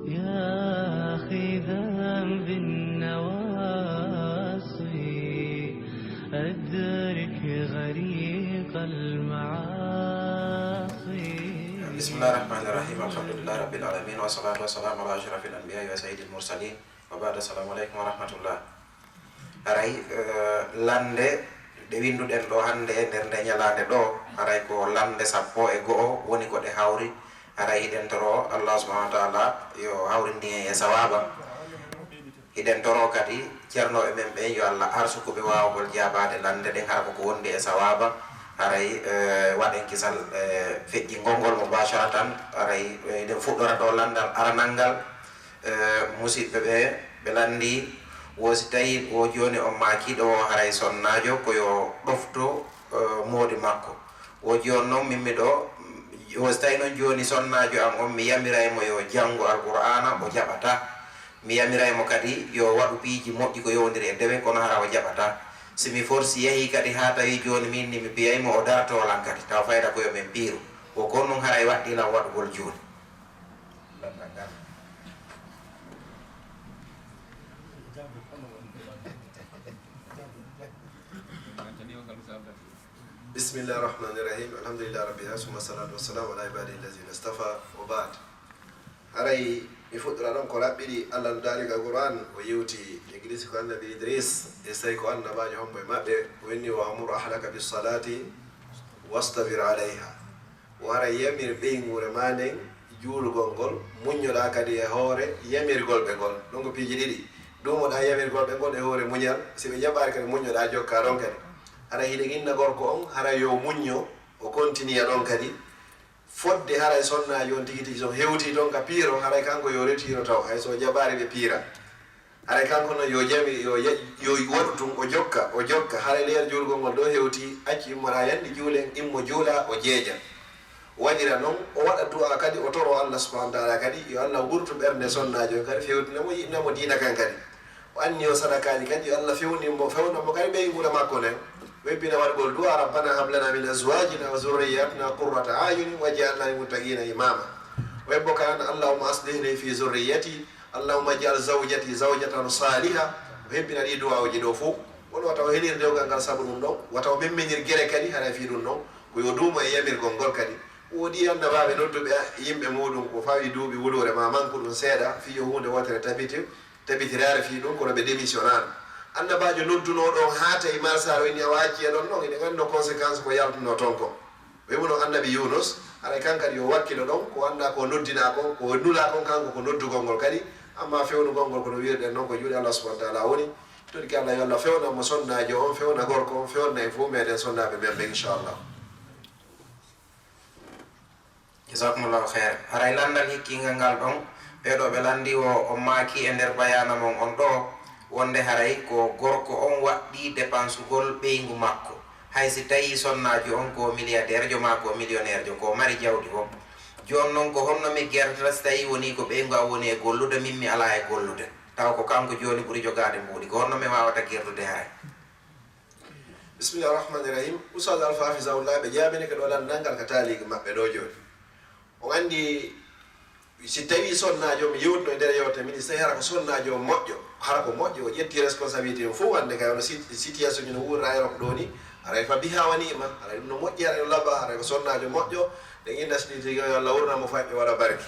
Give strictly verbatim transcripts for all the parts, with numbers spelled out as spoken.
يا أخي ذنب النواصي، أدرك غريق المعاصي. بسم الله الرحمن الرحيم. الحمد لله رب العالمين، والصلاة والسلام على أشرف الأنبياء وسيد المرسلين، وبعد، السلام عليكم ورحمة الله. Haray, eh, lande ɗe winduɗen ɗo hannde e nder nde ñalaande ɗo, haray ko lande sappo e go'o woni ko ɗe hawri. Haray hiɗen toro Allah subhanahu wa ta'ala yo hawrindin en e sawaba. Hiɗen toro kadi ceernooɓe men ɓen yo Allah arsuku ɓe waawugol jaabaade lande ɗen, hara ko ko wondi e sawaba. Haray, eh, waɗen kisal, eh, feƴƴingol ngol mubasharatan. Haray, eh, hiɗen fuɗɗora ɗo landal aranal ngal. Eh, musiɓɓe ɓe, ɓe lanndii, wo si tawii wo jooni on maakiiɗo o haray sonnaajo, ko yo ɗofto, eh, moodi makko. Wo jooni noon, min miɗo, wo si tawii noon jooni sonnaajo an on, mi yamiray mo yo janngo Alqur'aana, o jaɓataa. Mi yamiray mo kadi yo waɗu piiji moƴƴi ko yowondiri e dewe, kono hara o jaɓataa. Si mi forsi yahii kadi haa tawii jooni miin ni mi piyay mo, o dartoo lan kadi, tawa fayda ko yo min piiru. Wo ko on ɗum haray waɗɗii lan waɗugol jooni. بسم الله الرحمن الرحيم. الحمد لله رب العالمين، ثم الصلاة والسلام على عباده الذين اصطفى، وبعد. Haray mi fuɗɗora ɗon ko raɓɓiɗi. Allah no daali ka Qur'an, o yewti e gilisi ko Annabi Idris, e sey ko annabaajo hombo e maɓɓe, o inni: "وأمر أهلك بالصلاة واصطبر عليها." O haray yamir ɓeynguure maa nden juulugol ngol, muññoɗaa kadi e hoore yamirgol ɓe ngol. Ɗum ko piiji ɗiɗi. Duumoɗaa yamirgol ɓe ngol e hoore muñal, si ɓe jaɓaali kadi muññoɗaa jokkaa ɗon kadi. Haray hiɗen inna gorko on, haray yo muñño, o kontiniya ɗon kadi. Fodde haray sonnaajo on tigi tigi so hewtii ton ka piiro, haray kanko yo retiiro taw, hay so o jaɓaali ɓe piira. Haray kanko noon yo jami, yo ya-, yo waɗu tun, o jokka, o jokka. Haray leer juulgol ngol ɗo hewti, accu immoɗaa yanndi juulen, immo juula, o jeeja. O waɗira noon, o waɗa du'a kadi, o toro Allah subhanahu wa ta'ala kadi, yo Allah wurtu ɓernde sonnaajo on kadi, fewtina mo, yiɗna mo diina kan kadi. O anni o sadakaaji kadi, yo Allah fewnin mo, fewna mo kadi ɓeynguure makko nden. O hebbina waɗugol du'a, "ربنا هب لنا من أزواجنا وذرياتنا قرة أعين واجعلنا للمتقين إماما." O hebbo kan, "اللهم أصلح لي في ذريتي." "اللهم اجعل زوجتي زوجة صالحة." O hebbina ɗi du'aawuji ɗo fof. Kono wata o henir dewgal ngal sabu ɗum ɗon. Wata o memmenir gere kadi, haray fii ɗum ɗon. Ko yo duumo e yamirgol ngol kadi. Woodi annabaaɓe nodduɓe yimɓe muɗum ko fawi duuɓi wuluure ma manku ɗum seeɗa, fii yo huunde wootere tabiti, tabitiraare fii ɗum, kono ɓe démissionnaano. Annabaajo noddunoo ɗon haa tawi Marsaaro inni awa acci e ɗon ɗon, eɗen anndi no conséquence ko yaltunoo toon ko. Ɓe wonno Annabi Yunus, haray kan kadi yo wakkilo ɗon, ko anndaa ko noddinaa kon, ko nulaa kon kanko ko noddugol ngol kadi, amma fewnugol ngol kono wi'irɗen noon ko juuɗe Allah subhanahu wa ta'ala woni. Toɗi ki Allah yo Allah fewna mo sonnaajo on, fewna gorko on, fewna e fof meɗen sonnaaɓe men ɓe, inchallah. Jazakumullahu khair. Haray lanndal hikkiingal ngal ɗon, ɓee ɗoo ɓe lanndii o, o maaki e nder bayaana mon on ɗoo, wonde haray ko gorko on waɗɗii dépensugol ɓeyngu makko. Hay si tawii sonnaajo on ko milliardaire jo maa ko millionnaire jo, ko mari jawdi fof. Jooni noon ko honno mi gertata si tawii wonii ko ɓeyngu an woni e gollude, min mi alaa e gollude? Tawa ko kanko jooni ɓuri jogaade mbuuɗi. Ko honno mi waawata gertude haray? Bismillah rahmani rahim. Oustaz Alpha hafizahullah, ɓe jaabini ko ɗo lanndal ngal ka taaliigi maɓɓe ɗo jooni. On anndi, si tawii sonnaajo, mi yewtuno e nder yewtere min, si tawii hara ko sonnaajo on moƴƴo, hara ko moƴƴo, o ƴetti responsabilité o fof, hannde kay ono sit-, situation ji no wuurra Europe ɗo ni, haray fa biha wa ni'ma, haray ɗum no moƴƴi, haray no laaɓa, haray ko sonnaajo moƴƴo, ɗen inna si tigi yo Allah wurna mo fayɓe waɗa barki.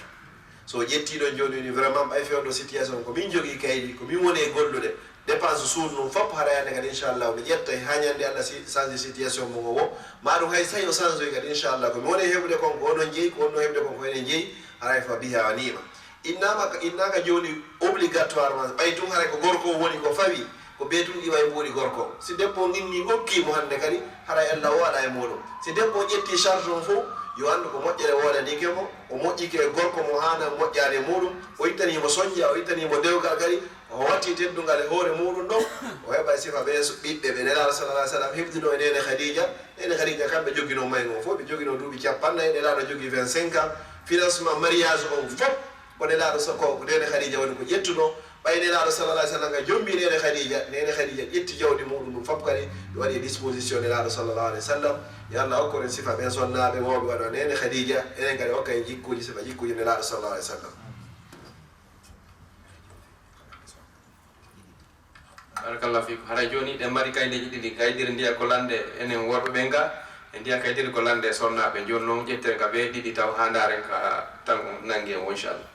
So o ƴettii ɗon jooni, woni vraiment ɓay fewndo situation ko min jogii kaydi, ko min woni e gollude, dépense suudu ndun fof, haray hannde kadi inchallah mi ƴettay haa ñande Allah si change situation mum o wo, ma ɗum hay so tawi o change oy kadi inchallah ko mi woni e heɓude kon ko onon jeyi, ko onno heɓude kon ko enen jeyi, haray fa biha wa ni'ma. Innaama, innaaka jooni obligatoirement, ɓay tun haray ko gorko o woni ko fawi, ko bee tun iwa e mbuuɗi gorko. Si debbo on inni okki mo hannde kadi, haray Allah o waɗa e muɗum. Si debbo o ƴetti charge on fof, yo anndu ko moƴƴere woodanike mo, o moƴƴike e gorko mo haana moƴƴaade e muɗum, o ittanii mo sonja, o ittanii mo dewgal kadi, o watti teddungal e hoore muɗum ɗon, o heɓa e sifa ɓe so-, ɓiɓɓe ɓe Nelaaɗo sallallahu alaihi wasallam hifdino e neene Khadija. Neene Khadija kamɓe joginoo maygo on fof, ɓe joginoo duuɓi cappannayi, Nelaaɗo jogii vingt-cinq ans, financement mariage on fof, ko Nelaaɗo so-, ko neene Khadija woni ko ƴettunoo, Ɓay Nelaaɗo sallallahu alayhi wa sallam ka jombi Neene Khadija, Neene Khadija ƴetti jawdi muɗum ɗum fof kadi ɓe waɗi e disposition Nelaaɗo sallallahu alayhi wa sallam. Yo Allah hokku en sifa ɓen sonnaaɓe wawɓe waɗa Neene Khadija, enen kadi hokka en jikkuuji sifa jikkuuji Nelaaɗo sallallahu alayhi wa sallam. Barakallahu fiikum. Haray jooni ɗen mari kaydeeji ɗiɗi, kaydiri ndiya ko lande enen worɓe ɓen ga, e ndiya kaydiri ko lande sonnaaɓe. Jooni noon ƴetten ka ɓe ɗiɗi taw haa ndaaren ka tan nanngi en wo inchallah.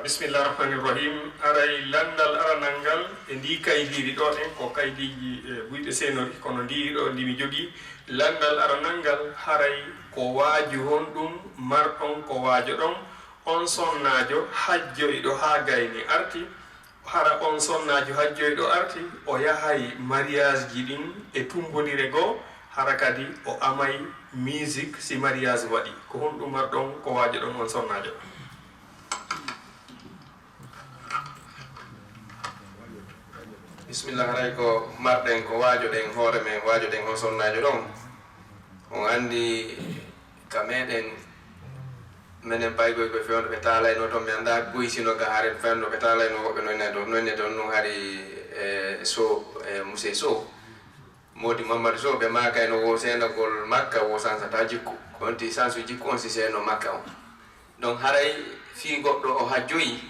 Bismillah rahmani rahim. Aray lanndal aranal ngal e ndii kaydiiri ɗoo ɗen ko kaydiiji buyɗe seenori, kono ndii ɗoo ndi mi jogii. Lanndal aranal ngal haray ko waaju honɗum marɗon ko waajoɗon? On sonnaajo hajjoyɗo haa gayni arti, hara on sonnaajo hajjoyɗo arti, o yahay mariyaasji ɗin e tumbondire goo, hara kadi o amay miisik si mariyaas waɗi. Ko honɗum marɗon ko waajoɗon on sonnaajo? Bismillah, haray ko marɗen ko waajoɗen hoore men, waajoɗen on sonnaajo ɗon. On anndi ka meɗen menen paygoy koye fewndo ɓe taalaynoo toon, mi anndaa goy sino ga haren fewndo ɓe taalaynoo woɓɓe noyne toon noyne toon ɗum hari e so e musey so moodi mammadu so ɓe maakayno wo seenagol makka wo sansata jikku ko onti sansu jikku on si seeno makka on. Donc haray fii goɗɗo o hajjoyi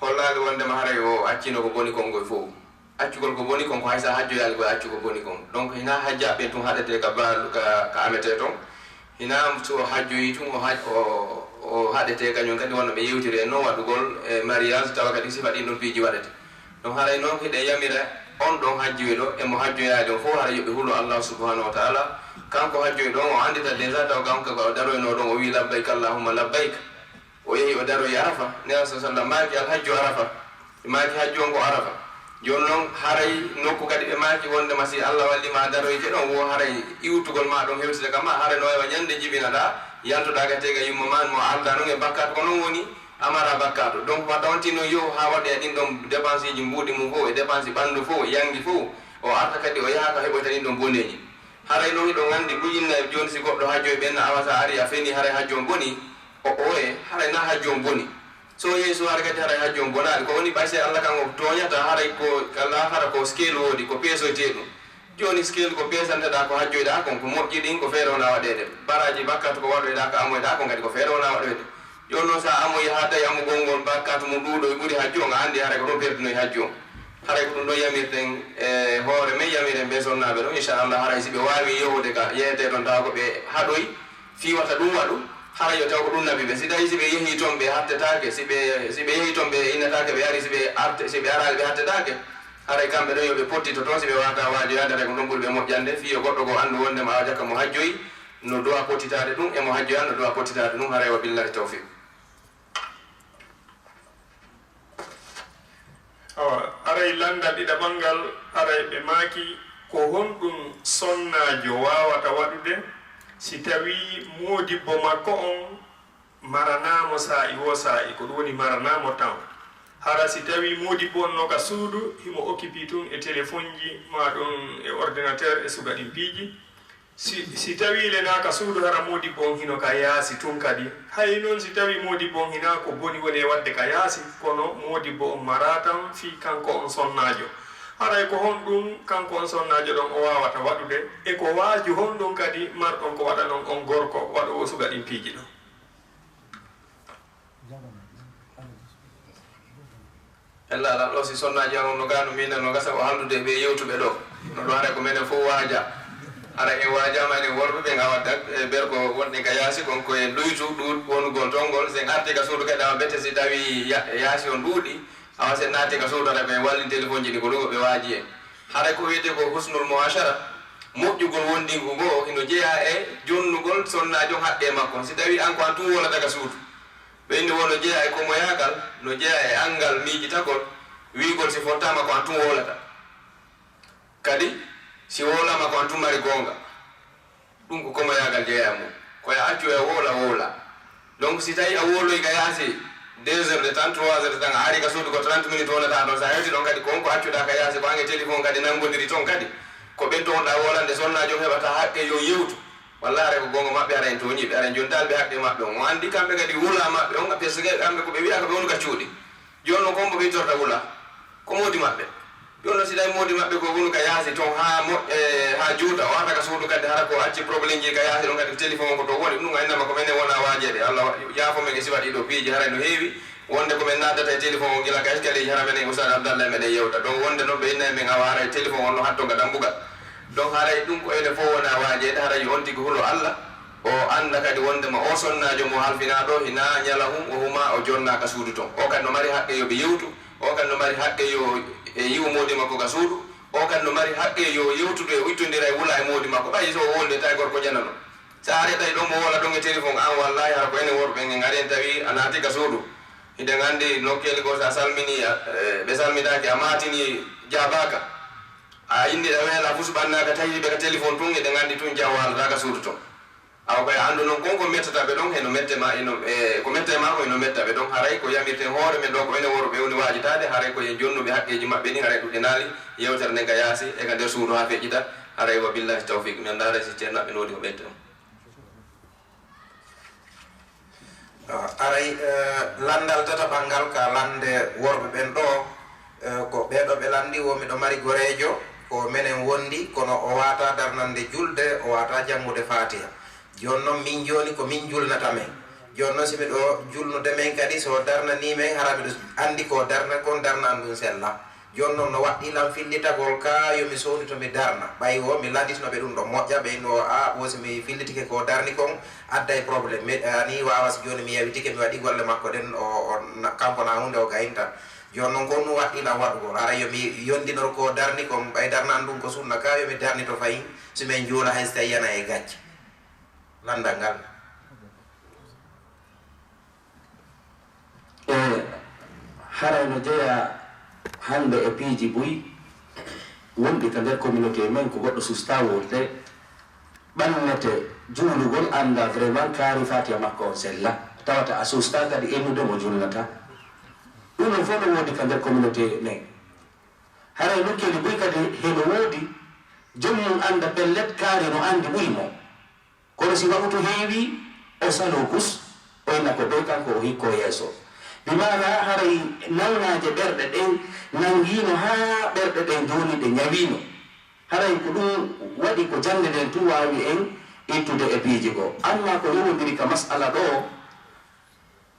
hollaali wondema haray o accino ko boni kon ngoy fof. Accugol ko boni kon ko hay sa hajjoyaali koye accu ko boni kon. Donc hina hajjaaɓe ɓen tun haɗetee ka baalu ka ka ametee ton. Hina so o hajjoyii tun o haj o o haɗetee kañun kadi wonno ɓe yewtiri e non waɗugol e mariage tawa kadi sifa ɗin ɗon piiji waɗete. Donc haray non hiɗen yamira on ɗon hajjoyɗo e mo hajjoyaali on fof haray yo ɓe hulo Allahu subhanahu wa taala. Kanko hajjoyɗo on o anndita déjà taw kanko ko o daroynoo ɗon o wii labbayka allahumma labbayka. O yehi o daroyi Arafa, Nelaaɗo sallallaahu alayhi wa sallam maaki, Al hajju Arafa, ɓe maaki hajju on ko Arafa. Jooni non haray nokku kadi ɓe maaki wondema si Allah walli ma a daroyike ɗon wo haray iwtugol ma ɗon hewtida ka ma, haray no waywa ñande jibinaɗa yaltoɗa ka teega yumma ma mo a aldaa non e bakkaatu ko non woni a maraa bakkaatu. Donc ma tawanti non yo ha waɗoya ɗin ɗon dépenseji mbuuɗi mum fof e dépense ɓanndu fof e yanngi fof o arta kadi o yaha ka heɓoyta ɗin ɗon boneeji. Haray non hiɗon anndi ujunnaye jooni si goɗɗo hajjoyi ɓen na awa sa ari a feni haray hajju on bonii. O oye haray na hajju on boni. So o yehi suwaare kadi haray hajju on bonaali. Ko woni ɓay se Allah kan o tooñata haray ko ka laakara ko scale woodi ko peesoytee ɗum. Jooni scale ko peesanteɗaa ko hajjoyɗaa kon ko moƴƴi ɗin ko feere wonaa waɗeede. Baraaji bakkaatu ko waɗoyɗaa ka amoyɗaa kon kadi ko feere wonaa waɗoyde. Jooni noon so a amoyi haa tawi amugol ngol bakkaatu mum ɗuuɗoy ɓuri hajju on a anndi haray ko ɗum perdinoyi hajju on. Haray ko ɗum ɗon yamirten e hoore men yamiren ɓee sonnaaɓe ɗon inchallah haray si ɓe waawi yehude ka yehetee ɗon tawa ko ɓe haɗoyi. Fii wata ɗum waɗu haray yo taw ko ɗum naɓi ɓe. Si tawii si ɓe yehii toon ɓe hattetaake, si ɓe si ɓe yehii toon ɓe innataake ɓe arii, si ɓe arte si ɓe araali ɓe hattetaake, haray kamɓe ɗon yo ɓe pottito toon si ɓe waawataa waajoyaade haray ko ɗum ɓuri ɓe moƴƴande fii yo goɗɗo goo anndu wonndema awa jakka mo hajjoyi no duwaa pottitaade ɗum e mo hajjoyaani no duwaa pottitaade ɗum haray wa billaahi tawfiiq. Awa aray lanndal ɗiɗaɓal ngal aray ɓe maaki ko honɗum sonnaajo waawata waɗude si tawii moodibbo makko on maranaamo saa'i woo saa'i ko ɗum woni maranaamo temps hara si tawii moodibbo on no ka suudu himo occupé tun e telefonji maa ɗum e ordinateur e suga ɗin piiji. Si si tawii le naa ka suudu hara moodibbo on hino ka yaasi tun kadi, hay non si tawii moodibbo on hinaa ko boni woni e waɗde ka yaasi, kono moodibbo on maraa tan fii kanko on sonnaajo, haray ko honɗun kanko on sonnaajo ɗon o waawata waɗude, e ko waaju honɗun kadi marɗon ko waɗanon on gorko waɗoowo suga ɗin piiji ɗon? Ella alaa ɗoo si sonnaaji an on no gaa no miina no gasa o haldude e ɓee yewtuɓe ɗoo no ɗoo haray ko menen fof waajaa. Haray en waajaama enen worɓe ɓen awa dak e berko wonɗen ka yaasi kon ko en luytu ɗuuɗ wonugol ton ngol si en artii ka suudu kadi awa bete si tawii yaasi on ɗuuɗi awa si en naati ka suudu haray ko en wallin telefonji ɗi ko ɗum ɓe waaji en. Haray ko wiyetee ko husnul mu'ashara moƴƴugol wonndingu ngoo hino jeyaa e jonnugol sonnaajo on haqqee makko on si tawii an ko an tun wolata ka suudu. Ɓe inni woo no jeyaa e komoyaagal, no jeyaa e anngal miijitagol, wiigol si fottaama ko an tun wowlata. Kadi, si wowlaama ko an tun mari goonga. Ɗum ko komoyaagal jeyaa e mum. Ko yo a accu yo a wowla wowlaa. Donc si tawii a wowloyi ka yaasi deux heures de temps, trois heures de temps, a arii ka suudu ko trente minutes wonata ɗon, so a hewtii ɗon kadi ko on ko accuɗaa ka yaasi ko an e telefon kadi nanngondirii ton kadi. Ko ɓen townoɗaa wowlande sonnaajo on heɓata haqqee yo yewtu. Wallaahi, haray ko goonga maɓɓe, haray en tooñii ɓe, haray en jontaali ɓe haqqe maɓɓe on. On anndi kamɓe kadi wula maɓɓe on, parce que kamɓe ko ɓe wi'a ko ɓe woni ka cuuɗi. Jooni non, ko hombo ɓe ittorta wula? Ko moodi maɓɓe. Jooni non, si tawi moodi maɓɓe ko woni ka yaasi ton haa mo-, e, haa juuta, o arta ka suudu kadi, hara ko acci problème ji ka yaasi ɗon kadi, ko téléphone on ko to woni, ɗum innama ko menen wona waajeede. Allah wa-, yaafo men e si waɗi ɗoo piiji, haray no heewi. Wonde ko men naatata e téléphone on gila ka escalier ji, hara menen Oustaz Abdallah meɗen yewta. Donc wonde non ɓe innay men awa haray téléphone on no hatto ga dambugal. Donc haray ɗum ko enen fof wona waajeede, haray yo on tigi hulo Allah, o annda kadi wondema o sonnaajo mo halfinaa ɗo, hinaa ñalahun o huma o jonnaa ka suudu ton. O kadi no mari haqqe yo ɓe yewtu, o kadi no mari haqqe yo e yi'u moodi makko ka suudu, o kadi no mari haqqe yo yewtude o ittondira e wula e moodi makko, ɓay so o wolde tawi gorko janano. Sa ari tawi ɗon mo wola ɗon e téléphone, an wallahi hara ko enen worɓe en ari en tawi a naati ka suudu. Hiɗen anndi nokkeeli goo sa salmini, a, e, ɓe salminaaki, a maatini jaabaaka. A inni ɗa weela fus ɓannaaka tawi ɓe ka téléphone tun, eɗen anndi tun jam waalata ka suudu ton. Awa koye anndu non kon ko mettata ɓe ɗon, heno mette ma, eno, e, ko mette ma ko eno metta ɓe ɗon. Haray ko yamirten hoore men ɗo ko enen worɓe woni waajitaade, haray ko en jonnuɓe haqqeeji maɓɓe ɗin, haray ɗum ɗenaali yewtere nden ka yaasi e ka nder suudu haa feƴƴita. Haray wa billahi tawfiq, mi anndaa haray si ceerno aɓe no woodi ko ɓeyte on. Ah, aray, eh, lanndal tataɓal ngal ka lannde worɓe ɓen ɗo, eh, ko ɓee ɗo ɓe lanndi, wo miɗo mari goreejo, ko menen wondi, kono o waata darnande julde, o waata janngude Faatiha. Jooni non, min jooni ko min julnata men. Jooni non, si miɗo julnude men kadi, so darnanii men, hara miɗo anndi ko darna kon, darna an ɗum sella. Jooni non no waɗɗii lan fillitagol ka yo mi sowni to mi darna. Ɓay wo mi landitino ɓe ɗum ɗon moƴƴa, ɓe no a wo si mi fillitike ko darni kon adday problème. Mi, eh, ani waawa si jooni mi yawitike mi waɗi golle makko ɗen, o, o, na, kanko na hunde o gayinta. Jooni non kon ɗum waɗɗii lan waɗugol. Hara yo mi yondinor ko darni kon, ɓay darnan ɗum ko sunna ka yo mi darnito fayin si men juula hay si tawi yana e gacce. Landal ngal. E haray no jeyaa hannde e piiji buy wonɗi ka nder communauté men, ko goɗɗo susta wolde, ɓannete juulugol, annda vraiment kaari Faatiha makko on sella, tawata a susta kadi ennude mo julnata. Ɗum ɗon fof no woodi ka nder communauté men. Haray nokkeeli buy kadi heno woodi joom mum annda pellet kaari no anndi ɓuri mo. Kono si waɗutu heewi, o saloo kus, o inna ko dow kanko, o hikkoo yeeso. Bi maanaa haray nawnaaje ɓerɗe ɗen nanngiino haa ɓerɗe ɗen jooni ɗe ñawiino. Haray ko ɗum waɗi ko jannde nden tun waawi en ittude e piiji goo. Ammaa ko yowondiri ka mas'ala ɗoo,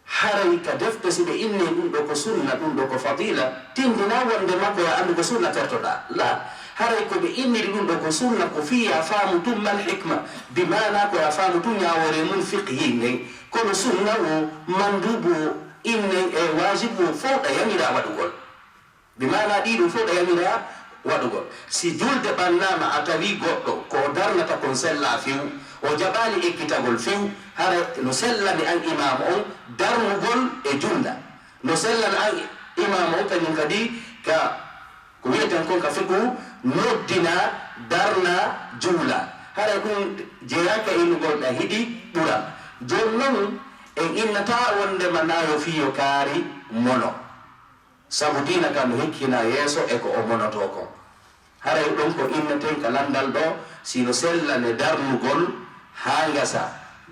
haray ka defte si ɓe inni ɗum ɗo ko sunna, ɗum ɗo ko fadila, tindina wonde ma ko ya anndu ko sunna tertoɗaa. La, haray ko ɓe inniri ɗum ɗo ko sunna ko fii ya faamu tun mal hikma, bi maana ko ya faamu tun ñaawoore mun fiqhi nden. Kono sunna wo, mandubu wo, inne e waajibu wo, fow ɗa yamiraa waɗugol. Bi maanaa ɗii ɗoo fow ɗa yamiraa waɗugol. Si julde ɓannaama a tawii goɗɗo ko o darnata kon sellaa few, o jaɓaali ekkitagol few, hara no sellani an imaamu on darnugol e julda. No sellani an imaamu on kañum kadi ka ko wi'eten kon ka fiqhu noddina, darna, juula. Hara ɗum jeyaaka e innugol ɗa hiɗi ɓural. Jooni non en innataa wondema naa yo fii yo kaari mono. Sabu diina kan no hikkina yeeso e ko o monotoo kon. Haray ɗon ko inneten ka lanndal ɗoo, si no sellane darnugol haa ngasa,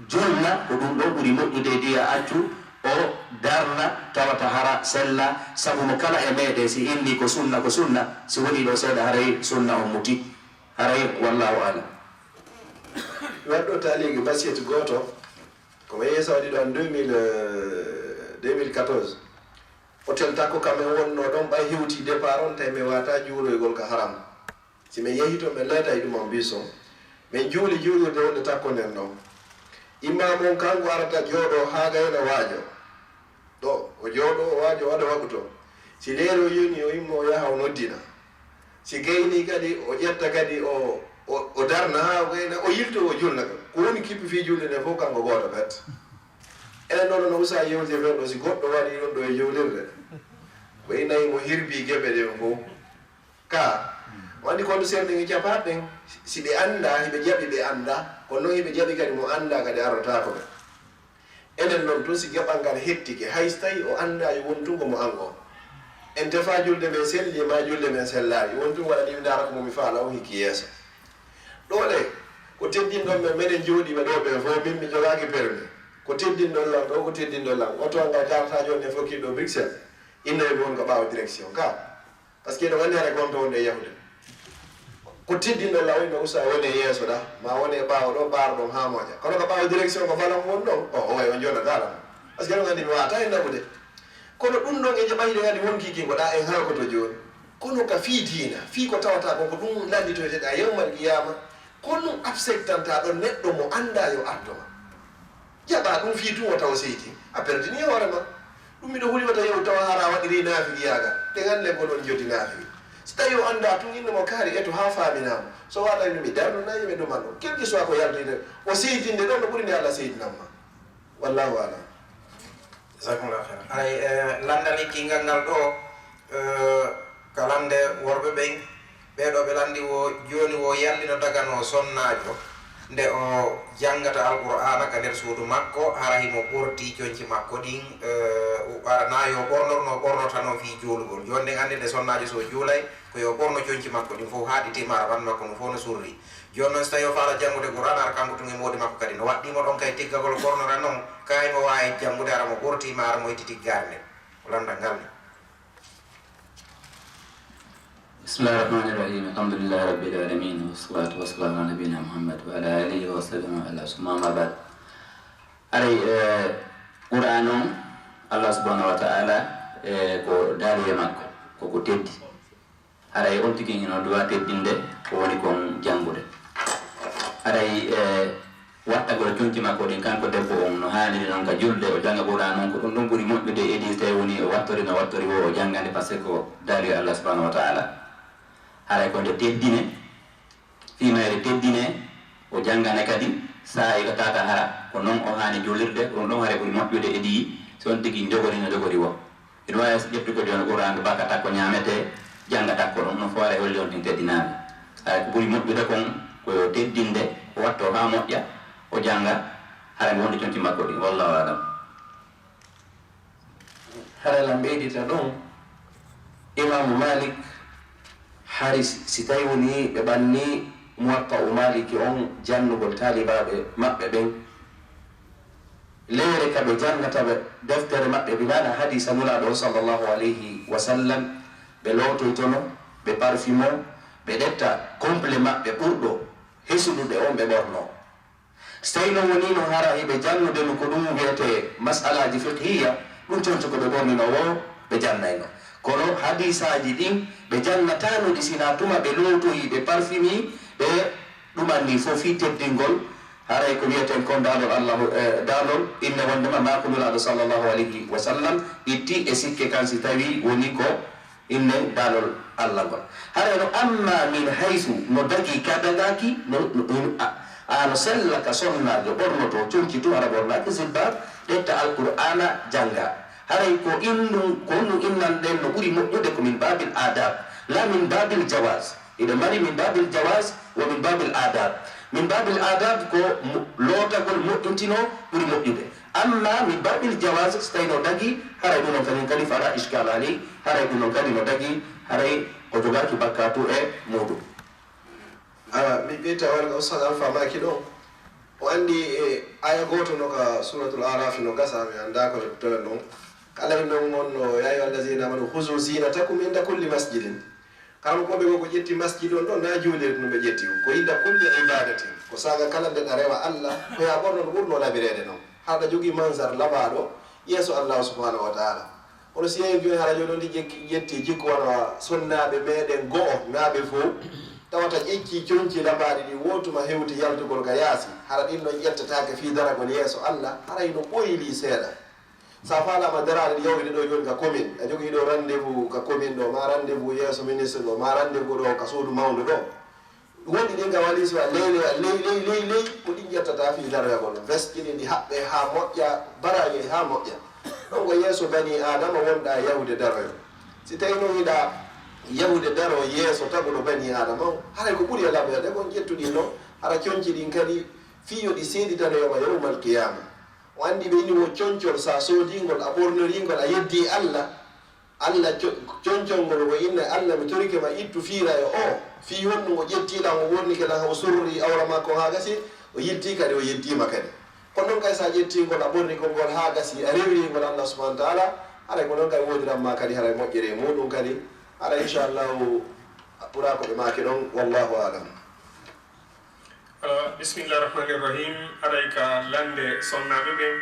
julna, ko ɗum ɗon ɓuri moƴƴude e diya accu o darna, tawata hara sella, sabu mo kala e meeɗen si inni ko sunna, ko sunna, si woni ɗo seeɗa haray sunna on muti. Haray, wallaahu a'lam. Mi waɗi ɗo taaliki basiyet gooto, ko mo yeeso waɗi ɗo en deux mille, euh, deux mille quatorze. Hôtel Takko kam en wonnoo ɗon, ɓay hewti départ on, tawi mi waawataa juuloygol ka haram. Si min yehi ton, min leetay ɗum en bus on. Min juuli juulirde wonde Takko nden ɗon. Imaamu on kanko arata jooɗoo haa gayna waajo. Ɗo o jooɗoo, o waajo waɗa waɗu ton. Si leeri o yoni, o imma o yaha o noddina. Si gayni kadi, o ƴetta kadi, o, o, o darna haa o gayna, o yilto o julna kam. Ko woni kippi fii julde nden fof kanko gooto pet. Enen ɗoo no usa yewtere ɗoo, si goɗɗo waɗi ɗum ɗoo e jowlirde, ko inayi mo hirbi geɓe ɗen fof. Ka, wandi kono seeɗa ɗen e capaaɗe ɗen, si ɓe anndaa, hiɓe jaɓi ɓe anndaa, kono noon hiɓe jaɓi kadi mo anndaa kadi arrotaako ɓe. Enen noon tun si geɓal ngal hettike, hay so tawi o anndaa yo won tun ko mo an on. En tefa julde men selli, ma julde men sellaali, won tun waɗa ɗi mi ndaara ko mo mi faala o hikki yeeso. Ɗoo le, ko Teddinɗon men, meɗen jooɗii ɓe ɗoo ɓe fof, min mi jogaaki permis. Ko teddinɗon lan ɗoo, ko teddinɗon lan. Oto ngal garata jooni e fokki ɗo Bruxelles. Inna e won ko ɓaawo direction ka. Parce que ɗo anndi hara gonto wonde e yahude. Ko teddinɗon lan, wayno usa woni e yeeso ɗa, ma woni e ɓaawo ɗo, ɓaaro ɗon haa moƴa. Kono ko ɓaawo direction ko balan won ɗon, o, o way on jooɗa dara. Parce que ɗon anndi mi wata e naɓude. Kono ɗum ɗon e jaɓayde kadi wonki ki mboɗa en halkoto jooni. Kono ka fii diina, fii ko tawata ko, ko ɗum landitoyteɗa yawmal qiyama, ko ɗum acceptanta ɗon neɗɗo mo annda yo ardo ma. Jaɓa ɗum fii tun o tawa seydi, a perdini hoore ma. Ɗum miɗo huli wata yew tawa hara waɗiri naafigiyaagal. Ɗen anne ko ɗon joti naafigi. Si tawi o annda tun inno mo kaari eto haa faaminamo. So waɗa mi darno nayi mi ɗuma ɗum. Quel que soit ko yaltoyde, o seydinde ɗon no ɓuri nde Allah seydinan ma. Wallahu alam. Jazakumullahu khairan. Haray e landal hikkingal ngal ɗo, e, ka lande worɓe ɓen, ɓee ɗo ɓe landi wo jooni wo yalli no daganoo sonnaajo nde o janngata Alqur'aana ka nder suudu makko, hara himo ɓorti conci makko ɗin, e, hara na yo ɓornor no ɓornota non fii juulugol. Jooni ɗen anndi nde sonnaajo so juulay, ko yo ɓorno conci makko ɗin fow haa ɗi tima hara ɓanndu makko ndun fow no surri. Jooni non, si tawii o faala janngude Qur'aana, hara kanko tun e moodi makko kadi no waɗɗii mo ɗon kay tiggagol ɓornora non, kaa himo waawi janngude hara mo ɓortii maa hara mo itti tiggaare nden. Ko lanndal ngal ni. بسم الله الرحمن الرحيم. الحمد لله رب العالمين، والصلاة والسلام على نبينا محمد وعلى آله وصحبه ومن والاه، ثم أما بعد. Haray, e, Qur'aan on, Allah subhanahu wa ta'ala, e, ko daaluye makko, ko ko teddi. Haray on tigi hino duwa teddinde ko woni kon janngude. Haray, e, wattagol conci makko ɗin, kanko debbo on, no haaniri non ka julde, o jannga Qur'aan on, ko ɗum ɗon ɓuri moƴƴude e ɗi, so tawi woni o wattori no wattori wo, o janngande, parce que ko daaluye Allah subhanahu wa ta'ala. Haray ko nde teddine, fii mayre teddine, o janngane kadi, saa'i ko tata hara, ko non o haani juulirde, ko ɗum ɗon haray ɓuri moƴƴude e ɗi, si on tigi jogori no jogori wo. Ina waawi ƴettude ko jooni Qur'aana baka takko ñaametee, jannga takko ɗon, no fof haray holli on tigi teddinaama. Haray ko ɓuri moƴƴude kon, ko yo teddinde, o watto haa moƴƴa, o jannga, haray mo wonde conci makko ɗin. Wallahu a'lam. Haray lan ɓeydita ɗon, Imaamu Maalik, hari si, si tawi woni ɓe ɓanni Muwatta'u Maaliki on jannugol taalibaaɓe maɓɓe ɓen, leyre ka ɓe janngata ɓe deftere maɓɓe, bi maana hadiisa Nulaaɗo on, sallallahu alayhi wa sallam, ɓe lootoytono, ɓe parfimo, ɓe ƴetta complet maɓɓe ɓurɗo hesuɗude on ɓe ɓorno. Si tawi non woni no hara hiɓe jannude no ko ɗum wiyetee mas'alaaji fiqhiyya, ɗum conco ko ɓe ɓornino woo ɓe jannayno. Kono hadiisaaji ɗin ɓe jannataano ɗi sinaa tuma ɓe lootoyi, ɓe parfimi, ɓe ɗumanni fof fii teddingol, haray ko wiyeten kon daalol Allahu, e, daalol inne wondema maa ko Nulaaɗo sallallahu alayhi wa sallam itti e sikke kan si tawi woni ko inne daalol Alla ngol. Haray no amma min haysu no dagii ka dagaaki, no, no, a, a no sella ka sonnaajo ɓornoto conci tun hara ɓornaaki jilbaab, ƴetta Alqur'aana jannga. Haray ko innun, ko honɗun innanɗen no ɓuri moƴƴude ko min baabil aadaab, laa min baabil jawaaz. Hiɗa mari min baabil jawaaz wa min baabil aadaab. Min baabil aadaab ko mo, lootagol moƴƴintinoo ɓuri moƴƴude. Amma min baabil jawaaz, so tawii no dagii, haray ɗum non kañum kadi falaa ishkaala aleyh, haray ɗum non kadi no dagii, haray o jogaaki bakkaatu e muuɗum. Awa, mi ɓeyta walla Ustaz Alfa maaki ɗo. O anndi e aya gooto no ka Suuratul Aaraafi no gasa, mi anndaa ko toon ɗon. Kala e non wonno, yaa ayyuha allazina amanu khuzu zinatakum inda kulli masjidin. Karamokooɓe goo ko ƴetti masjid on ɗon, naa juulirde no ɓe ƴetti on. Ko inda kulli ibadatin. Ko saaga kala nde ɗa rewa Alla, ko yaa ɓorno no ɓurno labireede non. Haɗa jogii mansar labaaɗo yeeso Allaahu subhaanahu wa ta'aala. Kono si yehii jooni hara jooni on ɗi ƴekki, ƴetti jikku wano sonnaaɓe meeɗen go'o, naa ɓe fow, tawata ƴeccii conci labaaɗi ɗin, woo tuma hewti yaltugol ka yaasi, hara ɗin non ƴettataake fii daragol yeeso Alla, haray no ɓoylii seeɗa. So a faalaama daraade ɗi yawtude ɗoo jooni ka commune, a jogii ɗoo rendez-vous ka commune ɗoo, maa rendez-vous yeeso ministre ɗoo, maa rendez-vous ɗoo ka suudu mawndu ɗoo. Woɗɗi ɗin ka waliisi wa ley ley, ley ley, ley ley, ko ɗin ƴettata fii daroyagol. Veste ɗin ɗi haɓɓee haa moƴƴa, baraaje haa moƴƴa. Ɗon ko yeeso banii Aadama wonɗaa yahude daroyo. Si tawii non hiɗa yahude daro yeeso taguɗo banii Aadama on, haray ko ɓuri e laɓeede kon ƴettu ɗin non, hara conci ɗin kadi fii yo ɗi seeditanoyo ma yawmal qiyaama. O anndi ɓe inni wo concol, so a soodii ngol, a ɓornorii ngol, a yeddii Alla, Allah co-, concol ngol, o inna Allah, mi torike ma, ittu fiirayo o. Fii honɗum? O ƴetti lan, o ɓornike lan, o surri awra makko haa gasi, o yilti kadi, o yeddiima kadi. Kono noon kay, so a ƴetti ngol, a ɓorni konngol haa gasi, a rewri ngol Allah subhanahu wa ta'ala, haray ko noon kay woodiran ma kadi, haray moƴƴere e muuɗum kadi. Haray, inchallahu, ɓura ko ɓe maaki ɗon, wallahu alam. Ah, bismillah rahmani rahim. Aray ka lande sonnaaɓe ɓen,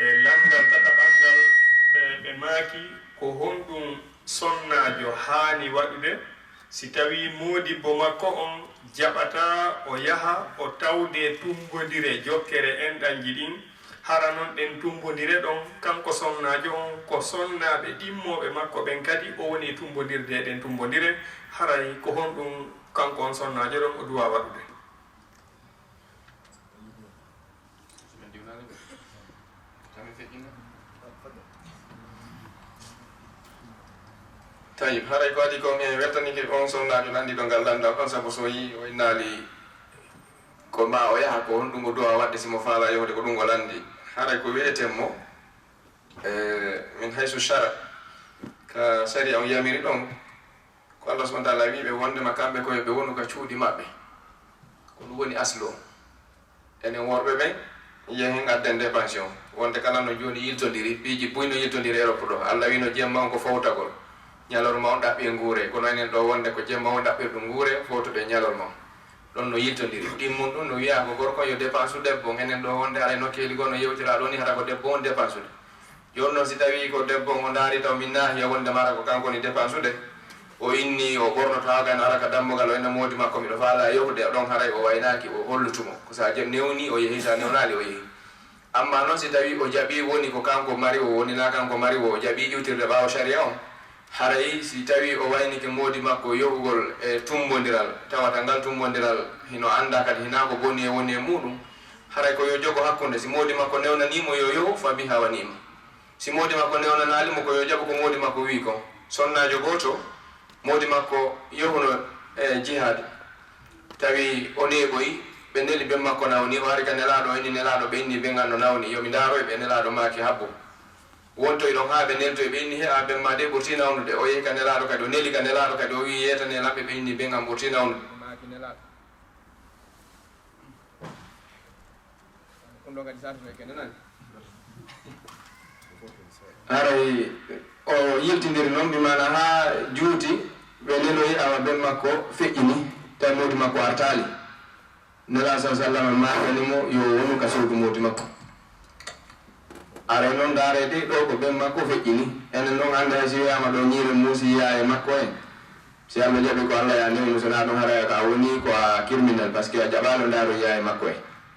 e lanndal tataɓal ngal, ɓe, ɓe maaki, ko honɗum sonnaajo haani waɗude si tawii moodibbo makko on jaɓataa o yaha o tawdee tummbondire jokkere enɗanji ɗin? Hara non ɗen tummbondire ɗon, kanko sonnaajo on, ko sonnaaɓe ɗimmooɓe makko ɓen kadi, o woni e tummbondirde e ɗen tummbondire. Haray ko honɗum kanko on sonnaajo ɗon o duwaa waɗude? Tayib, haray ko adii kon, en weltanike on sonnaajo lanndiiɗo ngal lanndal ɗon, sabu so yii o innaali ko maa o yaha, ko honɗum o duwaa waɗde si mo faalaa yahude, ko ɗum o lanndii. Haray ko wi'eten mo, e, min haysu shara, ka sariya on yamiri ɗon, ko Allah subhanahu wa ta'ala wi'i ɓe wonndema kamɓe ko yo ɓe wonu ka cuuɗi maɓɓe. Ko ɗum woni aslu on. Enen worɓe ɓen, yehen adden dépense on. Wonde kala no jooni yiltondiri, piiji buy no yiltondiri Europe ɗo. Allah wi'no jemma on ko fowtagol. Ñalorma on ɗaɓɓi e nguure. Kono enen ɗo wonde ko jemma on ɗaɓɓirɗum nguure, fowtoɗen ñalorma on. Ɗon no yiltondiri. Ɗimmun ɗum no wi'a ko gorko on yo dépense u debbo on. Enen ɗo wonde haray nokkeeli goo no yewtira ɗo ni hara ko debbo on dépense ude. Jooni non si tawii ko debbo on o ndaari taw min naahi e wonde mara ko kanko woni dépense ude. O inni o ɓornoto haa gayno ara ka dammugal o inna moodi makko miɗo faalaa yahude ɗon haray o waynaaki o hollutu mo. Ko so a je-, newnii o yehi, so a newnaali o yehi. Ammaa non si tawii o jaɓii woni ko kanko mari o woni naa kanko mari o o jaɓii iwtirde ɓaawo shari'a on, haray si tawii o waynike moodi makko yohugol e tummbondiral, tawata ngal tummbondiral hino anndaa kadi hinaa ko boni e woni e muuɗum, haray ko yo jogo hakkunde, si moodi makko newnanii mo yo yohu, fa biha wa ni'ma. Si moodi makko newnanaali mo ko yo jaɓu ko moodi makko wi'i kon. Sonnaajo gooto, moodi makko yohuno e jihaad, tawi o neeɓoyi, ɓe neli ben makko nawni, o ari ka Nelaaɗo, o inni Nelaaɗo, ɓe inni ben an no nawni, yo mi ndaaroy ɓe, Nelaaɗo maaki habbo. Wontoy ɗon haa ɓe neltoy, ɓe inni he a ben maa de ɓurti nawnude, o yehi ka Nelaaɗo kadi, o neli ka Nelaaɗo kadi, o wi'i yeetanee lan ɓe, ɓe inni ben an ɓurti nawnude. O maaki Nelaaɗo. Haray o yiltindiri non, bi maana haa juuti, ɓe neloyi, awa ben makko feƴƴini, tawi moodi makko artaali. Nelaaɗo sallallaahu alayhi wa sallam maakani mo yo wonu ka suudu moodi makko. Haray non ndaaree de ɗoo ko ben makko feƴƴini. Enen non annde hay si wiyaama ɗoo ñiire muusi yaaye makko en. Si Allah jaɓi ko Allah ya newnu, so naa ɗum haray ka a woni ko a criminel, parce que a jaɓaano ndaaroya e makko e.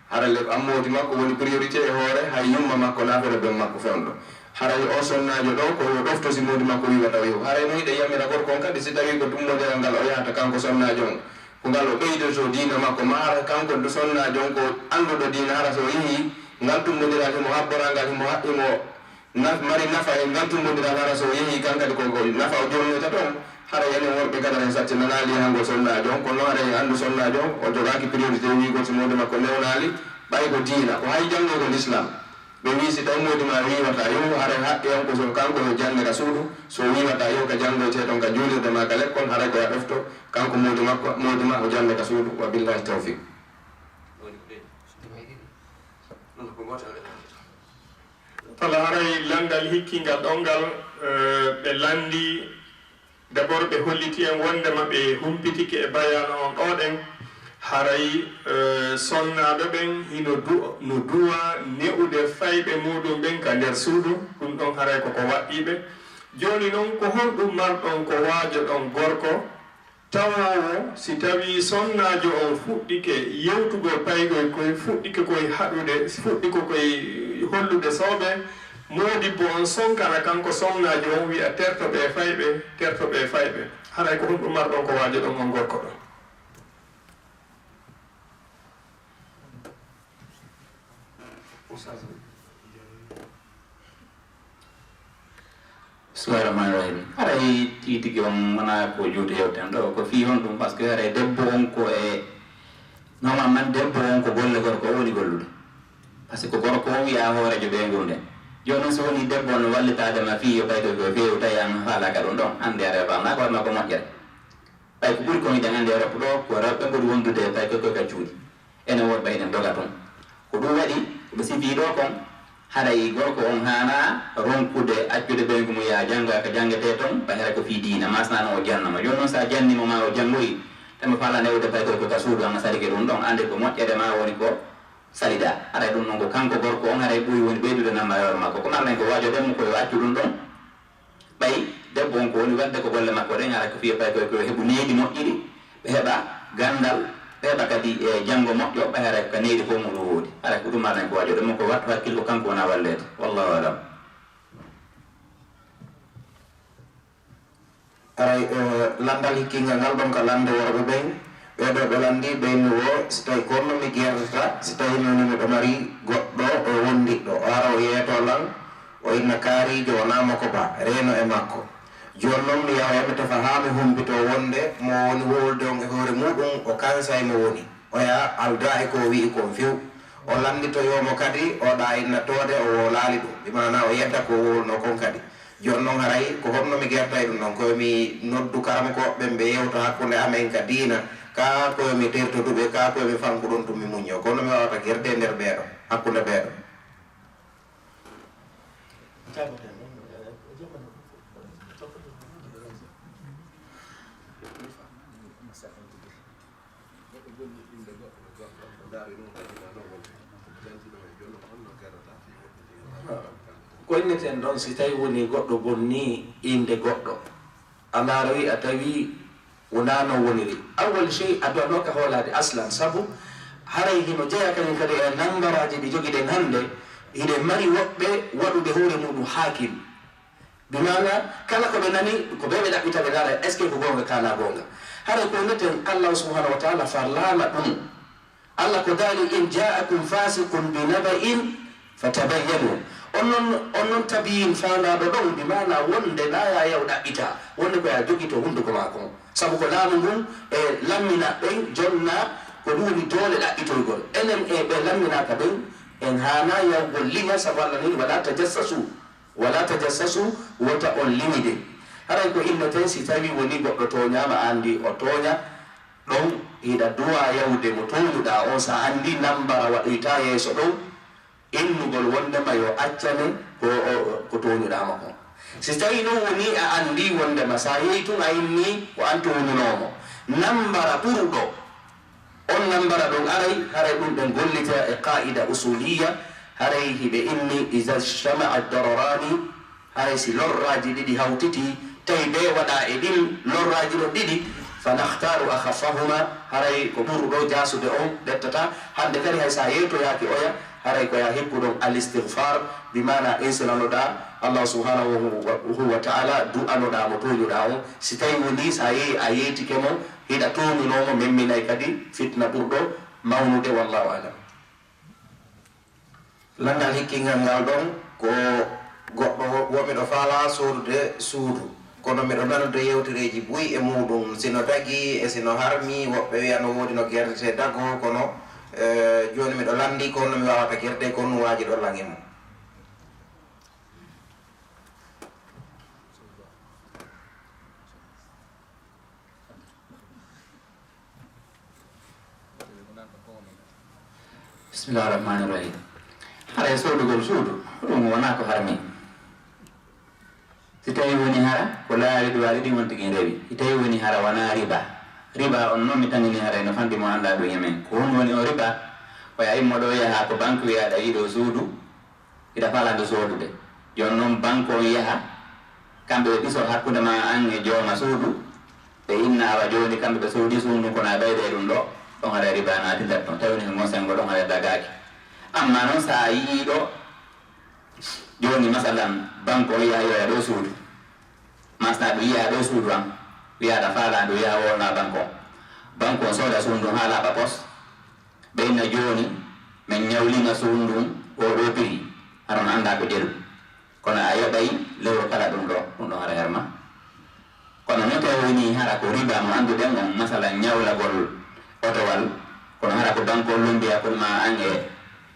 Hara le an moodi makko woni priorité e hoore hay yumma makko naa fere ben makko fewndo. Haray o sonnaajo ɗoo ko yo ɗofto si moodi makko wiiwata o yehu. Haray no hiɗa yamira gorko on kadi si tawii ko tummbondiral ngal o yahata kanko sonnaajo on, ko ngal o ɓeydoto diina makko, ma hara kanko sonnaajo on ko annduɗo diina, hara so o yehii ngal tummbondiral himo habbora ngal himo ha-, himo naf-, mari nafa e ngal tummbondiral, hara so o yehii kan kadi ko, ko nafa o jolnoyta toon. Haray enen worɓe kadi haray sattinanaali e hangol sonnaajo on, kono haray en anndu sonnaajo on o jogaaki priorité wiigol si moodi makko newnaali, ɓay ko diina, ko hay janngugol Islam. Ɓe wii si taw moodi ma wiiwataa yo, haray haqqe on ko so kanko yo jannde ka suudu, so wiiwataa yo ka janngoytee toon ka juulirde maa ka lekkol, haray ko ya ɗofto kanko moodi makko, moodi ma o jannde ka suudu, wa billahi tawfiq. Tala haray lanndal hikkingal ɗon ngal, eh, ɓe lanndii, d'abord ɓe holliti en wonndema ɓe humpitike e bayaana on ɗoo ɗen, haray, eh, sonnaaɓe ɓen hino du-, no duwaa ne'ude fayɓe muuɗum ɓen ka nder suudu, ɗum ɗon haray ko ko waɗɗii ɓe. Jooni non, ko honɗum marɗon ko waajoɗon gorko, tawoowo, si tawii sonnaajo on fuɗɗike yewtugol paygol koy, fuɗɗike koy haɗude, fuɗɗike koy hollude soɓe, moodibbo on sonkana kanko sonnaajo on, wi'a, "Terto ɓe fayɓe, terto ɓe fayɓe." Haray ko honɗum marɗon ko waajoɗon on gorko ɗon? Bismillahi rahmani rahim. Haray tigi tigi on wonaa ko juuti yewten ɗoo, ko fii honɗum? Parce que haray debbo on ko e, normalement debbo on ko golle gorko o woni gollude. Parce que ko gorko on wi'aa hooreejo ɓeynguure nden. Jooni noon, so wonii debbo on wallitaade ma fii yo paykoy koy feewu, tawi aan faalaaka ɗum ɗon, annde a rewaama ko hoore maa ko moƴƴere. Ɓay ko ɓuri kon hiɗen anndi Europe ɗoo, ko rewɓe ɓuri wondude e paykoy koy ka cuuɗi. Enen worɓe hiɗen doga ton. Ko ɗum waɗi, ko ɓe sifii ɗoo kon, haray gorko on haanaa ronkude accude ɓeyngu mum yaha janngoya ko janngetee ton, ɓay haray ko fii diina, maa sinaa non o janna mo. Jooni noon, so a jannii mo maa o janngoyi, tawi mo faalaa newude paykoy koy ka suudu, aan a salike ɗum ɗon, annde ko moƴƴere maa woni ko saliɗaa. Haray ɗum noon ko kanko gorko on haray ɓuri woni ɓeydude namma e hoore makko. Ko marɗen ko waajoɗen mo ko yo accu ɗum ɗon. Ɓay debbo on ko woni waɗde ko golle makko ɗen, haray ko fii e paykoy ko yo heɓu needi moƴƴiri, ɓe heɓa ganndal, ɓe heɓa kadi e janngo moƴƴo, ɓay haray ko ka needi fof muɗum woodi. Haray ko ɗum marɗen ko waajoɗen mo ko wattu hakkil ko kanko wona walleede. Wallahu alam. Aray, eh, lanndal hikkiingal ngal ɗon ka lannde worɓe ɓen. Ɓee ɗoo ɓe lanndii ɓen ni woo, si tawii ko honno mi gertata, si tawii non miɗo mari goɗɗo, eh, wondiɗɗo, o ara o yeetoo lan, o inna kaariijo, o naamo ko ba, reeno e makko. Jooni non mi yahoya mi tefa haa mi humpitoo wonde mo woni wowlude on e hoore muɗum, o kansay mo woni. Oya aldaa e ko o wi'i kon few. O lannditoyoo mo kadi, o ɗa inna toode o wowlaali ɗum, bi maanaa o yedda ko o wowlunoo kon kadi. Jooni non haray ko honno mi gertay ɗum ɗon? Ko yo mi noddu karamokooɓe ɓen ɓe yewta hakkunde amen ka diina, kaa ko yo mi tertodu ɓe, kaa ko yo mi fanku ɗon tun mi muññoo? Ko honno mi waawata gerde e nder ɓee ɗoo, hakkunde ɓee ɗoo? Ko inneten ɗon, si tawi woni goɗɗo bonni innde goɗɗo, a ndaara wi a tawi wonaa non woniri. Awwal sey a duwanooka hoolaade aslan, sabu haray hino jeyaa kañum kadi e nambaraaji ɗi jogiɗen hannde, hiɗen mari woɓɓe waɗude hoore muɗum haakim. Bi maana, kala ko ɓe nani, ko ɓe ɓe ɗaɓɓita, ɓe ndaara, est-ce que ko goonga, kaa naa goonga? Haray ko inneten, Allahu subhanahu wa taala farlaama ɗum. Allah ko daali, "In ja'akum fasiqun bi naba'in fatabayyanu." On non, on non tabiyin faandaaɗo ɗon, bi maana wonde naa yaa yaw ɗaɓɓita, wonde ko yaa jogito hunnduko maa kon. Sabu ko laamu ngun e lammina ɓen jonna ko ɗum woni doole ɗaɓɓitoygol. Enen e ɓe lamminaaka ɓen, en haanaa yawgol liña, sabu Allah nii, "Wala tajassasu." Wala tajassasu, wota on liñide. Haray ko inneten, si tawi woni goɗɗo tooñaama, a anndi o tooña, ɗon hiɗa duwaa yawde mo tooñuɗaa on, sa anndi nambara waɗoyta yeeso ɗon, innugol wondema yo accane ko, ko tooñuɗaa mo kon. Si tawi non woni a anndi wondema sa yehi tun a inni ko an tooñunoo mo, nambara ɓuruɗo on nambara ɗon aray, haray ɗum ɗon gollita e qaa'ida usuliya, haray hiɓe inni, "Iza ijtama'a dararani," haray si lorraaji ɗiɗi hawtiti, tawi bee waɗa e ɗin lorraaji ɗon ɗiɗi, "fa nakhtaru akhaffahuma," haray ko ɓuruɗo jaasude on ɓettata. Hannde kadi hay sa yeetoyaaki oya, haray ko yaa hikku ɗon al-istighfar, bi maana insilanoɗaa Allah subhanahu wa ta'ala, du'anoɗaa mo tooñuɗaa on. Si tawi woni sa yehi a yeetike mo, hiɗa tooñunoo mo, memminay kadi fitna ɓurɗo mawnude, wallahu alam. Lanndal hikkingal ngal ɗon ko goɗɗo wo, wo miɗo faalaa soodude suudu, kono miɗo nanude yewtereeji buy e muuɗum, sino dagii e sino harmi, woɓɓe wi'a no woodi no gertetee dagoo, kono, eh, jooni miɗo lanndii ko honno mi waawata gerde, ko honno waajiɗo lan e mum. Bismillaahi rahmaani rahiim. Haray soodugol suudu, ɗum wonaa ko harmi. Si tawii woni hara ko laawi ɗuwaaɗi ɗin on tigi rewi. Si tawii woni hara wonaa riba. Riba on non mi tanini haray no fanɗi mo anndaa ɗum e men. Ko honɗum woni on riba? Ko yaa immo ɗoo yaha ko banque wi'aa ɗa yiɗoo suudu. Hiɗa faalaa ndu soodude. Jooni non banque on yaha, kamɓe ɓe ɗiso hakkunde maa an e jooma suudu, ɓe inna awa jooni kamɓe ɓe soodi suudu ndun kono a ɓeyday ɗum ɗoo, ɗon haray riba naati nder ton. Tawi woni ko ngon senngo ɗon haray dagaaki. Ammaa non so a yi'ii ɗoo, jooni masalan banque on yaha yoya ɗoo suudu. Maa so ɗum yi'aa ɗoo suudu an, wi'aa ɗa faalaa ndu yaha wowlnaa banque on. Banque on sooda suudu ndun haa laaɓa pos. Ɓe inna jooni, min ñawliima suudu ndun oo ɗoo prix, hara on anndaa ko jeru. Kono a yoɓay lewru kala ɗum ɗoo, ɗum ɗon hara herma. Kono no tawi woni hara ko riba mo annduɗen on, masalan ñawlagol otowal, kono hara ko banque on lommbi hakkunde maa an e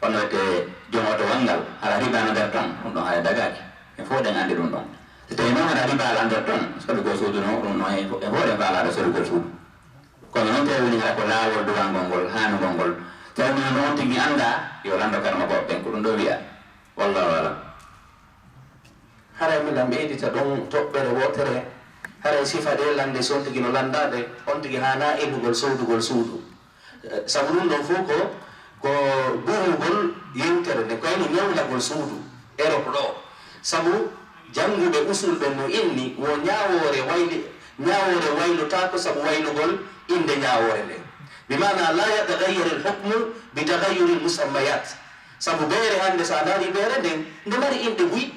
Kono wiyetee joom otowal ngal, hara riba no nder ton, ɗum ɗon haray dagaaki. En fof eɗen anndi ɗum ɗon. So tawii noon hara riba alaa nder ton, sodugol suudu noon, ɗum noon en fof, en fof eɗen faalaade sodugol suudu. Kono noon tawi woni hara ko laawol duwangol ngol, haanugol ngol. Tawi noon on tigi anndaa, yo lanndo karmabooɓe ɓen ko ɗum ɗo wiya. Wallaahu alam. Haray miɗen ɓeydita ɗon toɓɓere wootere, haray sifa ɗee lande so on tigi no lanndaade, on tigi haanaa eɓɓugol soodugol suudu. Eh, sabu ɗum ɗon fof ko, ko buumugol yewtere nde, ko wayno ñawlagol suudu Erop ɗo. Sabu jannguɓe usul ɓen no inni wo ñaawoore wayli-, ñaawoore waylotaako sabu waylugol innde ñaawoore nden. Bi maana, la yatagayyar al hukmu bi tagayyuri al musammayat. Sabu beere hannde, so a ndaari beere nden, nde mari inɗe buy,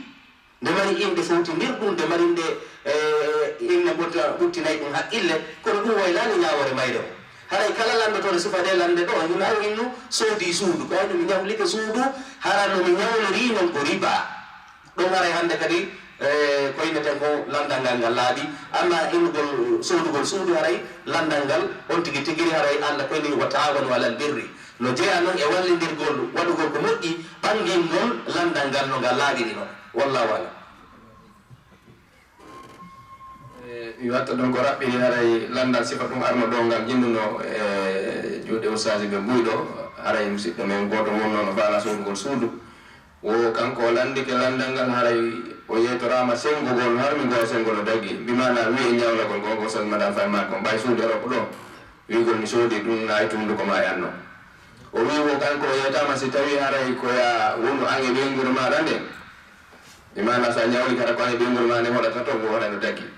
nde mari inɗe fowtindirɗum, nde mari inɗe, eh, inne ɓutta-, ɓuttinay ɗum haqqille, kono ɗum waylaani ñaawoore mayre o. Haray kala lanndotooɗo sifa ɗee lande ɗo, hino aw innu soodii suudu, ko wayno mi ñawlike suudu, hara no mi ñawlorii non ko riba. Ɗum haray hannde kadi, eh, ko inneten ko lanndal ngal ngal laaɓi, amma innugol soodugol suudu haray lanndal ngal on tigi tigiri haray Allah koyni wa taawanu alal birri. No jeyaa noon e wallindirgol, waɗugol ko moƴƴi, ɓanngingol lanndal ngal no ngal laaɓiri noon. Wallaahu alam. E, mi watta ɗum ko raɓɓiri haray lanndal sifa ɗum arno ɗo ngal jinnduno e juuɗe ustaasi ɓe buy ɗo, haray musidɗo men gooto wonnoo no faala soodugol suudu. Wo kanko o lanndike lanndal ngal, haray o yeetoraama senngugol harmi ngoo, senngo no dagi. Bi maana wi'e ñawlagol ngoo, ngoo sal madame Faye maa kon ɓay suudu Erop ɗo. Wi'ugol mi soodi ɗum naati hunduko maa e anno. O wi'i wo kanko o yeetaama si tawii haray ko ya wonu an e ɓeynguure maaɗa nden. Bi maana so a ñawli kara ko an e ɓeynguure maa nden hoɗata to, ko hoɗa no dagi.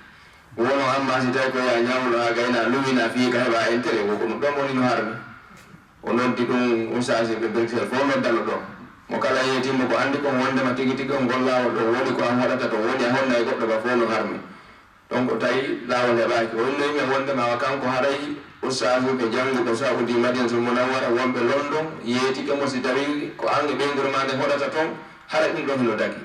Wono amma si tawii ko ya ñawlo haa gayna luwina fii ka heɓa intérêt, wo ko ɗum ɗon woni no harmi. O noddi ɗum ustaasi ɓe Bruxelles fof noddano ɗo. Mo kala yeetii mo ko anndi kon wonndema tigi tigi on ngol laawol ɗo woni ko an hoɗata to, woni a honna e goɗɗo ba fof no harmi. Donc tawi laawol heɓaaki. O innoyi men wonndema awa kanko haray ustaasuuɓe jannguɓe Saudi, Madinatul Munawwara, wonɓe London yeetike mo si tawii ko an e ɓeynguure maa nden hoɗata ton, haray ɗum ɗon hino dagi.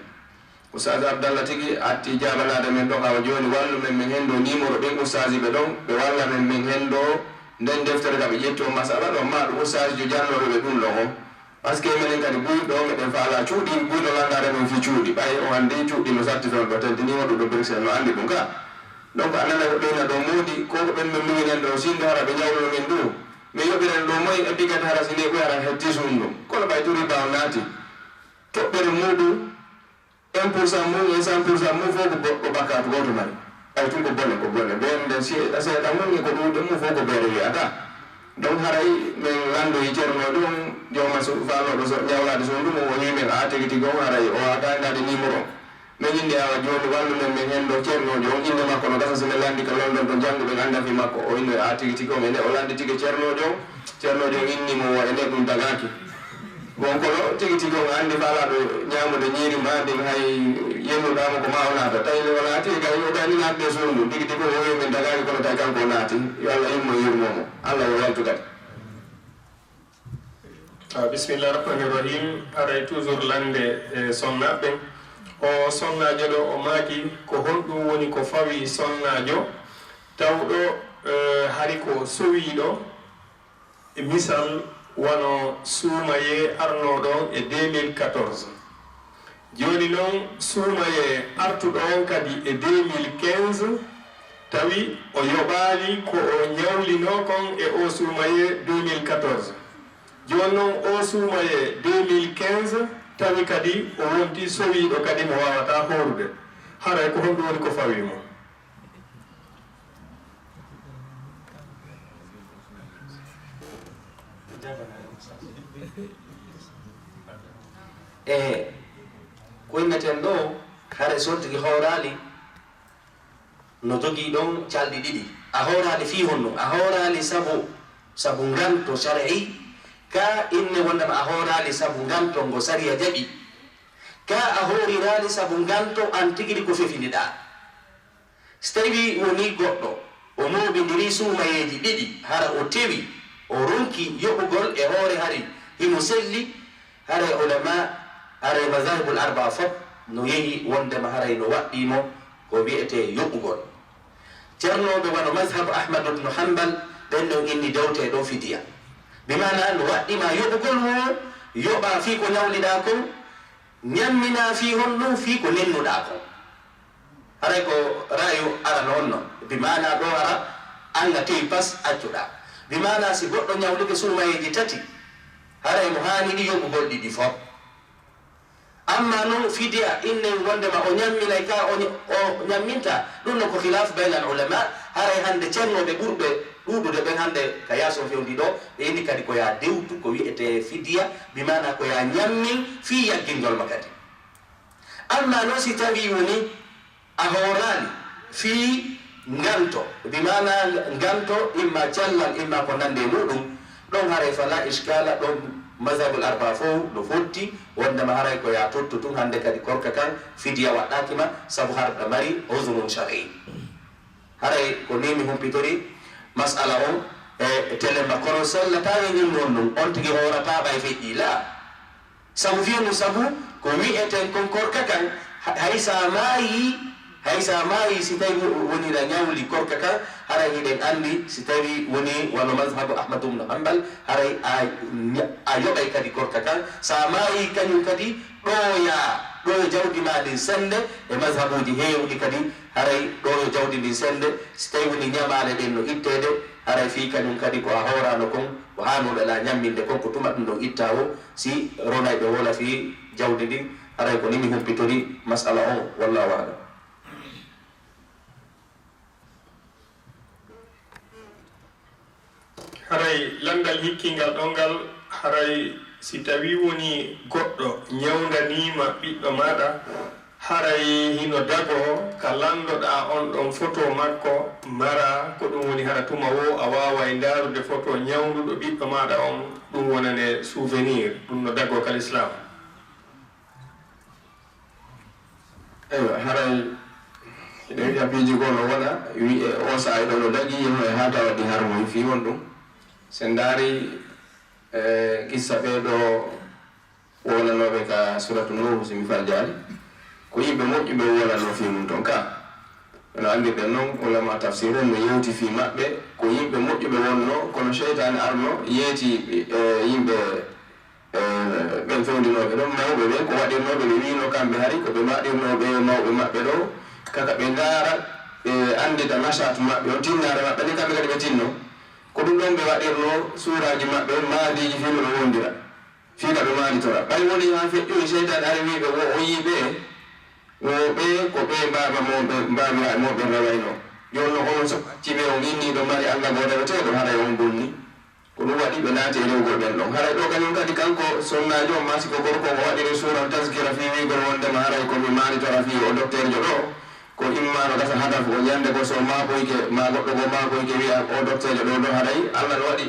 Ustaas Abdallah tigi atti jaabanaade men ɗon, awa jooni wallu men, men henndo numéro ɓen ustaasiiɓe ɗon, ɓe walla men, men henndo nden deftere ka ɓe ƴetti on masala ɗon, maa ɗum ustaasiijo jannooɓe ɓe ɗum ɗon on. Parce que menen kadi buy ɗo meɗen faala cuuɗi, buy no lanndaade men fii cuuɗi, ɓay on anndi cuuɗi no satti toon ɗo, tentini waɗuɗo Bruxelles no anndi ɗum ka. Donc a nana ko ɓeyna ɗo moodi, ko ko ɓen men luwinen ɗo, sinndo hara ɓe ñawluno men ɗum, min yoɓiren ɗo moy e bigata hara si ne ɓuy hara hetti suundu. Kono ɓay turi ba on naati, toɓɓere muuɗum, un pour cent mum e cent pour cent mum fof ko bo-, ko bakkaatu gooto mari. Ɓay tun ko bone, ko bone. Beere nden si-, seeɗa mum e ko ɗuuɗe mum fof ko beere wiyata. Donc haray men lanndoyi ceernoojo on, jooma so faalnooɗo so ñawlaade so ndumo, o wi men a tigi tigi on haray o a kaynaade numéro on. Men inni awa jooni wallu men, men henndo ceernoojo on, innde makko no gasa si men lanndi ka London to jannguɓe annda fii makko. O innoyi a tigi tigi on, ene o lanndi tigi ceernoojo on. Ceernoojo on inni mo wo ene ɗum dagaaki. Bon, kono tigi tigi on anndi faalaaɗo ñaamude ñiiri maa ndin, hay yennuɗaa mo ko maa o naata. Tawi le o naati, e kay o kay ni naatde suudu ndun. Tigi tigi o wi'i min dagaaki, kono tawi kanko o naati. Yo Allah yurmo, yurmo mo. Allah yo yaltu kadi. Ah, bismillah rahmani rahim. Haray toujours lande e sonnaaɓe ɓen. O sonnaajo ɗo o maaki ko honɗum woni ko fawi sonnaajo tawɗo, eh, hari ko sowiiɗo? E misal, wano Suumayee arnooɗo on e deux mille quatorze. Jooni non, Suumayee artuɗo on kadi e deux mille quinze, tawi o yoɓaali ko o ñawlinoo kon e oo Suumayee deux mille quatorze. Jooni non, oo Suumayee deux mille quinze, tawi kadi o wonti sowiiɗo kadi mo waawataa hoorude. Haray ko honɗum woni ko fawi mo? E ko inneten ɗo, hare so tigi hooraali, no jogii ɗon calɗi ɗiɗi. A hooraali fii honno? A hooraali sabu, sabu nganto shar'i, ka inne wondema a hooraali sabu nganto ngo sariya jaɓi, ka a hooriraali sabu nganto an tigi ko fefiniɗaa. Si tawii wonii goɗɗo o mooɓindirii suumayeeji ɗiɗi, hara o tewi, o ronki yoɓugol e hoore hari himo selli, haray ulama, haray mazahibul arbaa fof no yehi wondema haray no waɗɗii mo ko wi'etee yoɓugol. Ceernooɓe wano mazhab Ahmad ibn Hanbal, ɓen ɗon inni dewtee ɗon fidiya. Bi maana no waɗɗii ma yoɓugol woo, Yoɓa fii ko ñawliɗaa kon, ñamminaa fii honɗun? Fii ko nennuɗaa kon. Haray ko ra'ayu arano on non. Bi maanaa ɗoo hara an a tewi pas accuɗaa. Bi maanaa si goɗɗo ñawlike suumayeeji tati, haray mo haani ɗi yoɓugol ɗiɗi fow. Ammaa non fidiya, innen wonndema o ñamminay ka o ñ-, o ñamminta, ɗun non ko khilaf baynal ulama. Haray hannde cennooɓe ɓurɓe ɗuuɗude ɓen hannde ka yaasi on fewndi ɗoo, ɓe inni kadi ko yaa dewtu ko wi'etee fidiya, bi maanaa ko yaa ñammin fii yaggingol ma kadi. Ammaa non si tawii woni a hooraali fii nganto, bi maanaa nganto imma cellal, imma ko nanndi e muɗum, ɗon haray fala iskala, ɗon mazhabul arba fow no fotti, wonndema haray ko yaa tottu tun hannde kadi korka kan, fidiya waɗɗaaki ma, sabu harɗa mari uzrun shar'i. Haray ko nii mi humpitori mas'ala on e, e telemma, kono sellataa e ñin non ɗum, on tigi hoorataa ɓay feƴƴii, laa. Sabu fii mum, sabu ko wi'eten kon korka kan, ha-, hay sa maayi, hay sa maayi, si tawi wo-, wonira ñawli korka kan, haray hiɗen anndi, si tawi woni wano mazhabu Ahmadu ibn Hanbal, haray a ña-, a yoɓay kadi korka kan. Sa maayi kañum kadi, ɗoya, ɗoya jawdi ma ndin sennde, e mazhabuuji heewuɗi kadi, haray ɗoya jawdi ndin sennde, si tawi woni ñamaale ɗen no itteede, haray fii kañum kadi ko a hooraano kon, ko haanuɗo la ñamminde kon, ko tuma ɗum ɗon ittaa o, si ronayɓe wola fii jawdi ndin, haray ko ni mi humpitori mas'ala on, wallahu a'lam. Haray lanndal hikkingal ɗon ngal, haray si tawii wonii goɗɗo ñawndaniima ɓiɗɗo maaɗa, haray hino dagoo ka lanndoɗaa on ɗon foto makko, mara ko ɗum woni hara tuma woo a waaway ndaarude foto ñawnduɗo ɓiɗɗo maaɗa on, ɗum wonane souvenir, ɗum no dagoo ka lislaam. Eywa, haray hiɗen wi'a piiji goo no wona, wi'e oo saa'i ɗoo no dagii, yehoy haa tawa ɗi harmoyi fii honɗum? Si en ndaarii, e, kissa ɓee ɗoo wolanooɓe ka Suuratu Nuuhu, si mi faljaali, ko yimɓe moƴƴuɓe wolanoo fii mum ton ka. No anndirɗen non, ulama tafsir en no yewti fii maɓɓe, ko yimɓe moƴƴuɓe wonnoo, kono seytaane arno yeeti, e, yimɓe E, ɓen fewndinooɓe ɗon, mawɓe ɓen, ko waɗirnoo ɓe, ɓe wiino kamɓe hari ko ɓe waɗirnoo ɓe mawɓe maɓɓe ɗoo, ka ka ɓe ndaara, ɓe anndita nashaatu maɓɓe on, tinnaare maɓɓe nden, kamɓe kadi ɓe tinno. Ko ɗum ɗon ɓe waɗirnoo suuraaji maɓɓe, maandiiji fii no ɓe wondira, fii ka ɓe maanditora. Ɓay woni haa feƴƴoyi, seytaane ari wi'i ɓe, wo o yi'i ɓe, wo ɓe, ko ɓe baaba mon ɓe, baabiraaɓe mon ɓen rewaynoo. Jooni non, onon so accii ɓe, on inni ɗo mari Alla goo reweteeɗo, haray on bonni. Ko ɗum waɗi ɓe naati e rewgol ɓen ɗon. Haray ɗoo kañum kadi kanko sonnaajo on, maa si ko gorko, o waɗiri suuran taskira fii wi'ugol wonndema haray ko mi maanitora fii oo dokteerjo ɗoo. Ko imma no gasa hadaf o ñannde goo so maakoyke, maa goɗɗo goo maakoyke wi'a oo dokteerjo ɗoo, ɗoo haray Alla no waɗi,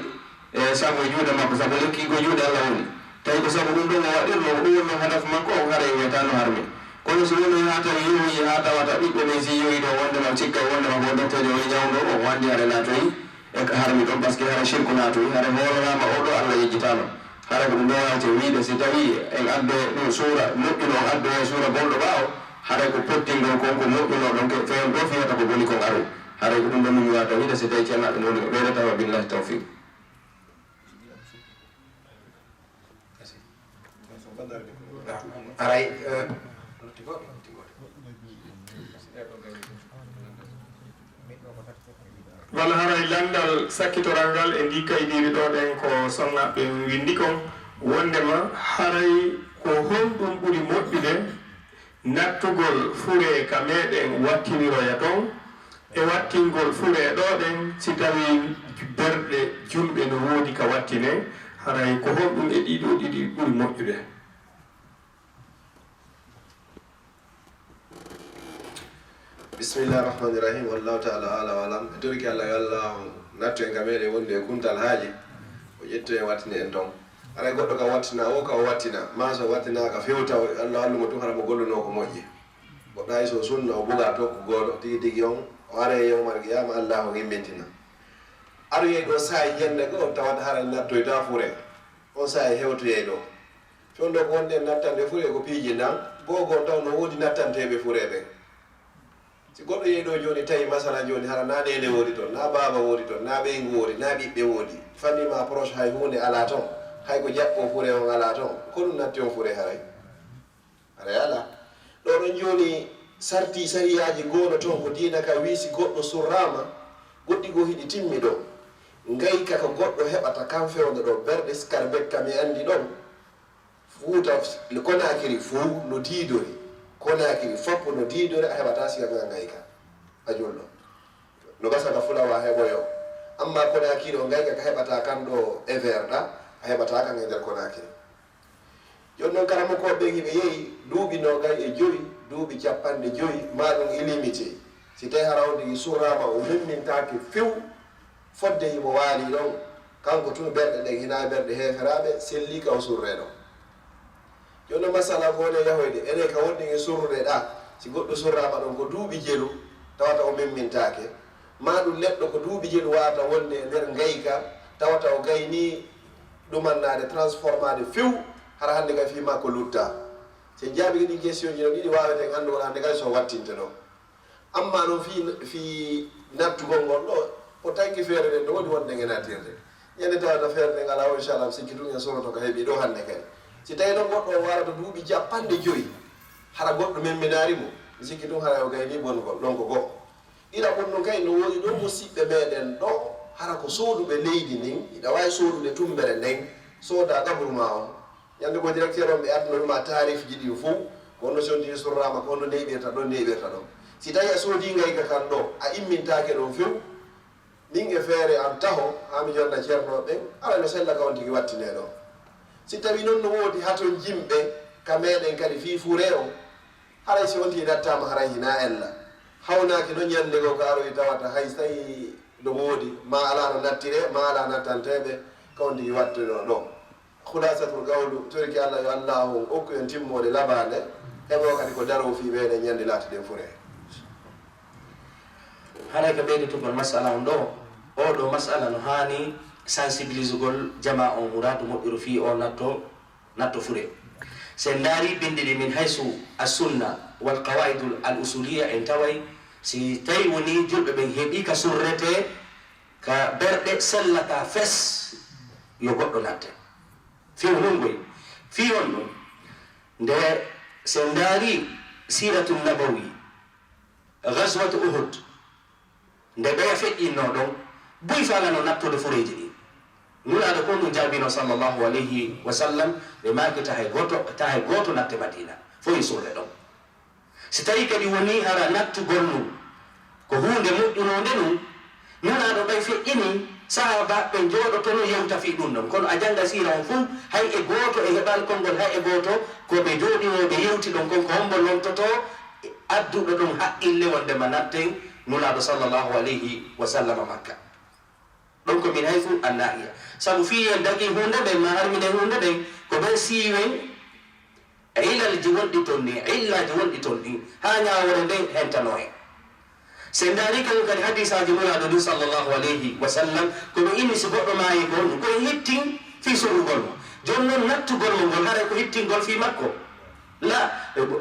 e, sabu e juuɗe makko, sabu lekki ko juuɗe Alla woni. Tawi ko sabu ɗum ɗon o waɗirnoo, ko ɗum wonnoo hadaf makko on, haray wiyata no harmi. Kono si wonii haa tawi yehoyi haa tawata ɓiɓɓe ɓen si yehoyi ɗoo wonndema cikkay wonndema ko oo dokteerjo woni ñawndoowo, o anndi haray naatoyi e ka harmi ɗon, parce que hara shirku naatoyi, hara hooloraama oo ɗoo Alla yejjitaama. Hara ko ɗum ɗoo waawete wiide, si tawii en addoyay ɗum suura moƴƴuno, on addoyay suura bonɗo ɓaawo, haray ko pottingol kon ko moƴƴunoo ɗon, ke feewndo ɗoo fiyata ko boni kon aroy. Haray ko ɗum ɗoo min mi waawata wiide, si tawii ceernaaɓe no woni ko ɓeydata, wa billahi tawfiq. Aray, eh, wala haray lanndal sakkitoral ngal e ndii kaydiiri ɗoo ɗen ko sonnaaɓe winndi kon, wonndema haray ko honɗum ɓuri moƴƴude, nattugol furee ka meɗen wattiniroya ton, e wattingol furee ɗoo ɗen si tawii berɗe julɓe no woodi ka wattinee, haray ko honɗum e ɗii ɗoo ɗiɗi ɓuri moƴƴude? Bismillahi rahmani rahim. Wallahu ta'ala ala wa alam. E torki Allah, yo Allah nattu en ka meɗen wonde e kuntal haaje. O ƴettu en wattini en ton. Haray goɗɗo ka wattina o, ka o wattina. Maa so wattina ka fewta o, Allah wallu mo tun hara mo golluno ko moƴƴi. Goɗɗo hay so sunna o buga tokku gooto, tigi tigi on, o are yawmal qiyama, Allah o gimmintina. Aroyay ɗo saa'i ñande goo, tawata hara nattoyta fure. On saa'i hewtoyay ɗo. Fewndo ko wonde nattande fure ko piiji nan, goo goo taw no woodi nattanteeɓe fure ɓen. Si goɗɗo yehi ɗo jooni, tawi masala jooni, hara na neene woodi ton, na baaba woodi ton, na ɓeyngu woodi, na ɓiɓɓe woodi, famille ma proche hay huunde alaa ton, Hay ko jaɓɓo fure on alaa toon, ko ɗum natti on fure haray? Haray alaa. Ɗo ɗon jooni sarti sariyaaji goono toon ko diina ka wii si goɗɗo surraama, goɗɗi goo hiɗi timmi ɗon. Ngayka ko goɗɗo heɓata kan fewndo ɗo berɗe sikar bekka mi anndi ɗon. Fuuta Konaakiri fow no diidori. Konaakiri fow no diidori, a heɓataa siga ngaa ngayka. A julɗo. No gasa ka fulawa heɓoyo. Amma Konaakiri o ngayka ka heɓataa kan ɗo e verɗa, a heɓataa kan e nder Konaakiri. Jooni noon karamokooɓe ɓen hiɓe yehi duuɓi noogay e joyi, duuɓi capanɗe joyi, maa ɗum illimite. Si tawi hara on tigi surraama o mummintaake few, fodde himo waali ɗon, kanko tun berɗe ɗen hinaa berɗe heeferaaɓe, sellii ka o surree ɗon. Jooni noon masala ko woni e yahoyde, enen ka wonɗen e surrude ɗa, si goɗɗo surraama ɗon ko duuɓi jelu, tawata o mummintaake, maa ɗum neɗɗo ko duuɓi jelu waawata wonde e nder ngayka, tawata o gaynii ɗumannaade, transformaade few, hara hannde kay fii makko lutta. Si en jaabii ɗin question ji no ɗiɗi waaweten anndude hannde kay so wattinte ɗon. Amma noon fii, fii nattugol ngol ɗo, ko tanki feere nden no woni wonde nge nattirde. Ñande tawata feere nden alaa o, inchallah, mi sikki tun en soroto ko heɓi ɗo hannde kadi. Si tawi noon goɗɗo o warata duuɓi capanɗe joyi, hara goɗɗo memminaari mo, mi sikki tun hara o gaynii bongol, ɗon ko go'o. Ɗiɗaɓun ɗun kay no woni ɗo musiɓɓe meɗen ɗo, hara ko sooduɓe leydi ndin, hiɗa waawi soodude tumbere nden, sooda gaburu maa on. Ñande goo directeur on ɓe adduno ɗum a taarifji ɗin fow, ko honno si on tigi surraama, ko honno neyɓirta ɗon, neyɓirta ɗon. Si tawi a soodii ngayka kan ɗo, a immintaake ɗon few, min e feere an taho, haa mi jonna ceernooɓe ɓen, aray no sella ka on tigi wattinee ɗon. Si tawi non no woodi hatonjinɓe ka meɗen kadi fii furee on, haray si on tigi nattaama, haray hinaa ella. Hawnaaki non ñande goo ko aroyi tawata hay so tawi no woodi, maa alaa no nattiree, maa alaa nattanteeɓe, ka on tigi wattinoo ɗon. Khulasatul qawlu, torki Allah yo Allahu okku en timmoode labaande, heɓo kadi ko daroo fii meɗen ñande laatiɗen furee. Haray ka ɓeyditugol masala on ɗo, oo ɗoo masala no haani sensibilisugol jamaa on, muraadu moƴƴuru fii oo natto, natto furee. Si en ndaarii binndi ɗi min haysu as-sunna wal qawaidul al usuliya, en taway si tawi woni julɓe ɓen heɓii ka surretee, ka berɗe sellataa fes, yo goɗɗo natte. Fii honɗun ngoy? Fii honɗun? Nde si en ndaarii siiratu nabawi, gazwatu Uhud, nde ɓeya feƴƴinnoo ɗon, buy faalano nattude fureeji ɗin. Nulaaɗo ko ɗum jaabino, sallallahu alayhi wa sallam, ɓe maaki, "Tahay gooto, tahay gooto natte Madiina, fof e surre ɗon." Si tawii kadi wonii hara nattugol mum ko huunde moƴƴunoonde nun, Nulaaɗo ɓay feƴƴini, sahaabaaɓe ɓen jooɗotono yewta fii ɗum ɗon. Kono a jannga siira on fof, hay e gooto e heɓaali konngol, hay e gooto, ko ɓe jooɗinoo ɓe yewti ɗon kon, ko hombo lontotoo adduɗo ɗon haqqille wonndema natten Nulaaɗo sallallahu alayhi wa sallam Makka. Ɗon ko min haysu annaahiya. Sabu fii en dagii huunde nden, maa harminen huunde nden, ko ɓen siiwen e ilalji wonɗi ton ɗin, illaaji wonɗi ton ɗin, haa ñaawoore nden hentano en. Si en ndaarii kan kadi hadiisaaji Nulaaɗo ɗin sallallahu alayhi wa sallam, ko ɓe inni si goɗɗo maayii ko, ko en hittin fii surrugol mo. Jooni non nattugol mo ngol, haray ko hittingol fii makko? La,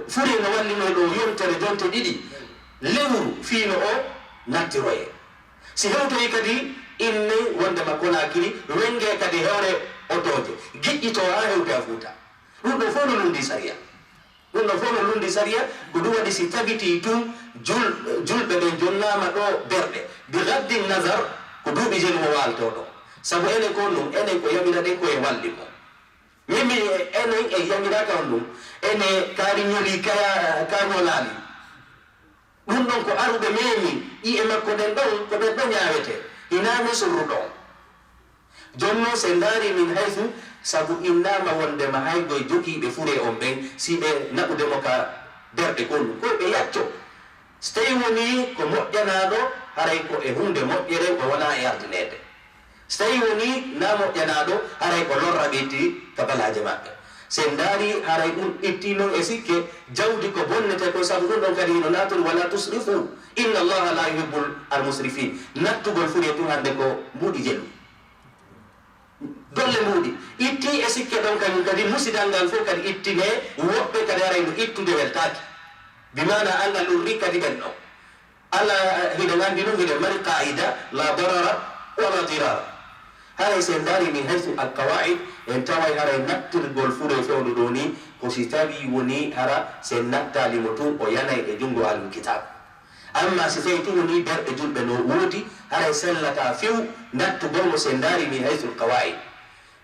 fure no wallinoo ɗo yontere jonte ɗiɗi lewru fii no o nattiroyee. Si hewtoyi kadi inne wonndema Konaakiri, wenge kadi hewre otooje, giƴƴitoo haa hewtoya Fuuta. Ɗum ɗoo fof no lunndii sariya. Ɗum ɗoo fof no lunndii sariya, ko ɗum waɗi si tabitii tun jul-, julɓe ɓen jonnaama ɗo berɗe. Bi gaddi nazar, ko duuɓi jelu mo waaltoo ɗo. Sabu enen ko ɗum, enen ko yamiraɗen ko e walli mo. Min mi, enen en yamiraaka on ɗum. Ene kaari ñoli kaya, ka ñolaali. Ɗum ɗon ko aruɓe meemi, ƴi'e makko ɗen ɗon, ko ɓen ɗon ñaawetee. Hinaa mi surruɗo on. Jooni non, si en ndaarii min haysu, sabu innaama wonndema hay ko e jogiiɓe fure on ɓen, si ɓe naɓude mo ka berɗe kon, ko ɓe yacco. Si tawii wonii ko moƴƴanaaɗo, haray ko e huunde moƴƴere, o wonaa e ardineede. Si tawii wonii na moƴƴanaaɗo, haray ko lorra ɓe itti ka balaaje maɓɓe. Si en ndaarii, haray ɗum itti non e sikke jawdi ko bonnete ko, sabu ɗum ɗon kadi hino naatiri, "Wala tusrifu, inna Allaha la yuhibbul al musrifin." Nattugol fure tun hannde ko mbuuɗi jelu. Dolle mbuuɗi. Itti e sikke ɗon kañum kadi, musidal ngal fof kadi ittine, woɓɓe kadi haray no ittude weltaaki. Bi maana anngal lurri kadi ɓen ɗon. Alla, hiɗen anndi ɗum, hiɗen mari qaa'ida, "La darara wala dirara." Haray si en ndaari min haysu al qawaid, en taway haray nattirgol fure fewndo ɗoo nii ko si tawii wonii hara si en nattaali mo tun o yanay e junngo ahlul kitab. Amma si tawii tun wonii ɓerɗe julɓe no woodi, haray sellataa few nattugol mo si en ndaari min haysu al qawaid.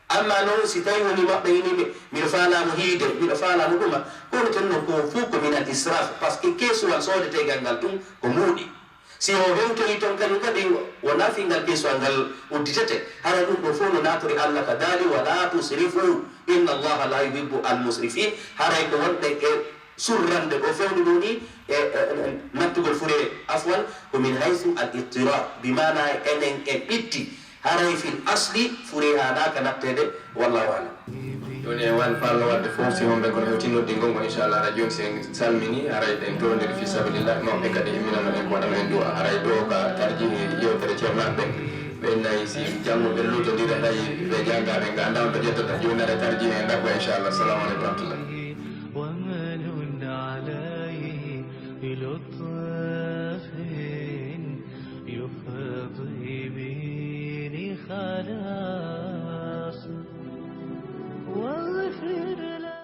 Amma non si tawii wonii maɓɓe yini mi miɗo faalaa mo hiide, miɗo faalaa mo ɗuma, kono ton non ko fow ko min al israf, parce que keesuwal soodeteegal ngal tun ko mbuuɗi. Si o hewtoyi ton kañum kadi wonaa fii ngal keesuwal ngal udditete, haray ɗum ɗoo fow no natori Allah ka daali wala tusrifu inna Allaha la yuhibbu al musrifin. Haray ko wonɓe e surrande o fewndo ɗoo nii e nattugol fure, afwan, ko min haysu al ittirar, bi maana enen en ɓitti. Haray fil asli fure haanaaka natteede. Wallahu alam. Jooni en waɗi faallo waɗde fof si homɓe kono hewti noddingol ngo, inchallah. Haray jooni si en salmini, haray ɗen towondiri fi sabilillah, mawɓe kadi imminano en ko waɗano en du'a. Haray ɗo ka tarjihi yewtere ceernaaɓe ɓen. Ɓe nayi si janngo ɓe luttondira, haray ɓe jannga ɓe ngannda on to ƴettata. Jooni haray tarjihi en ɗaɓɓo, inchallah. Assalamu aleykum wa rahmatullah.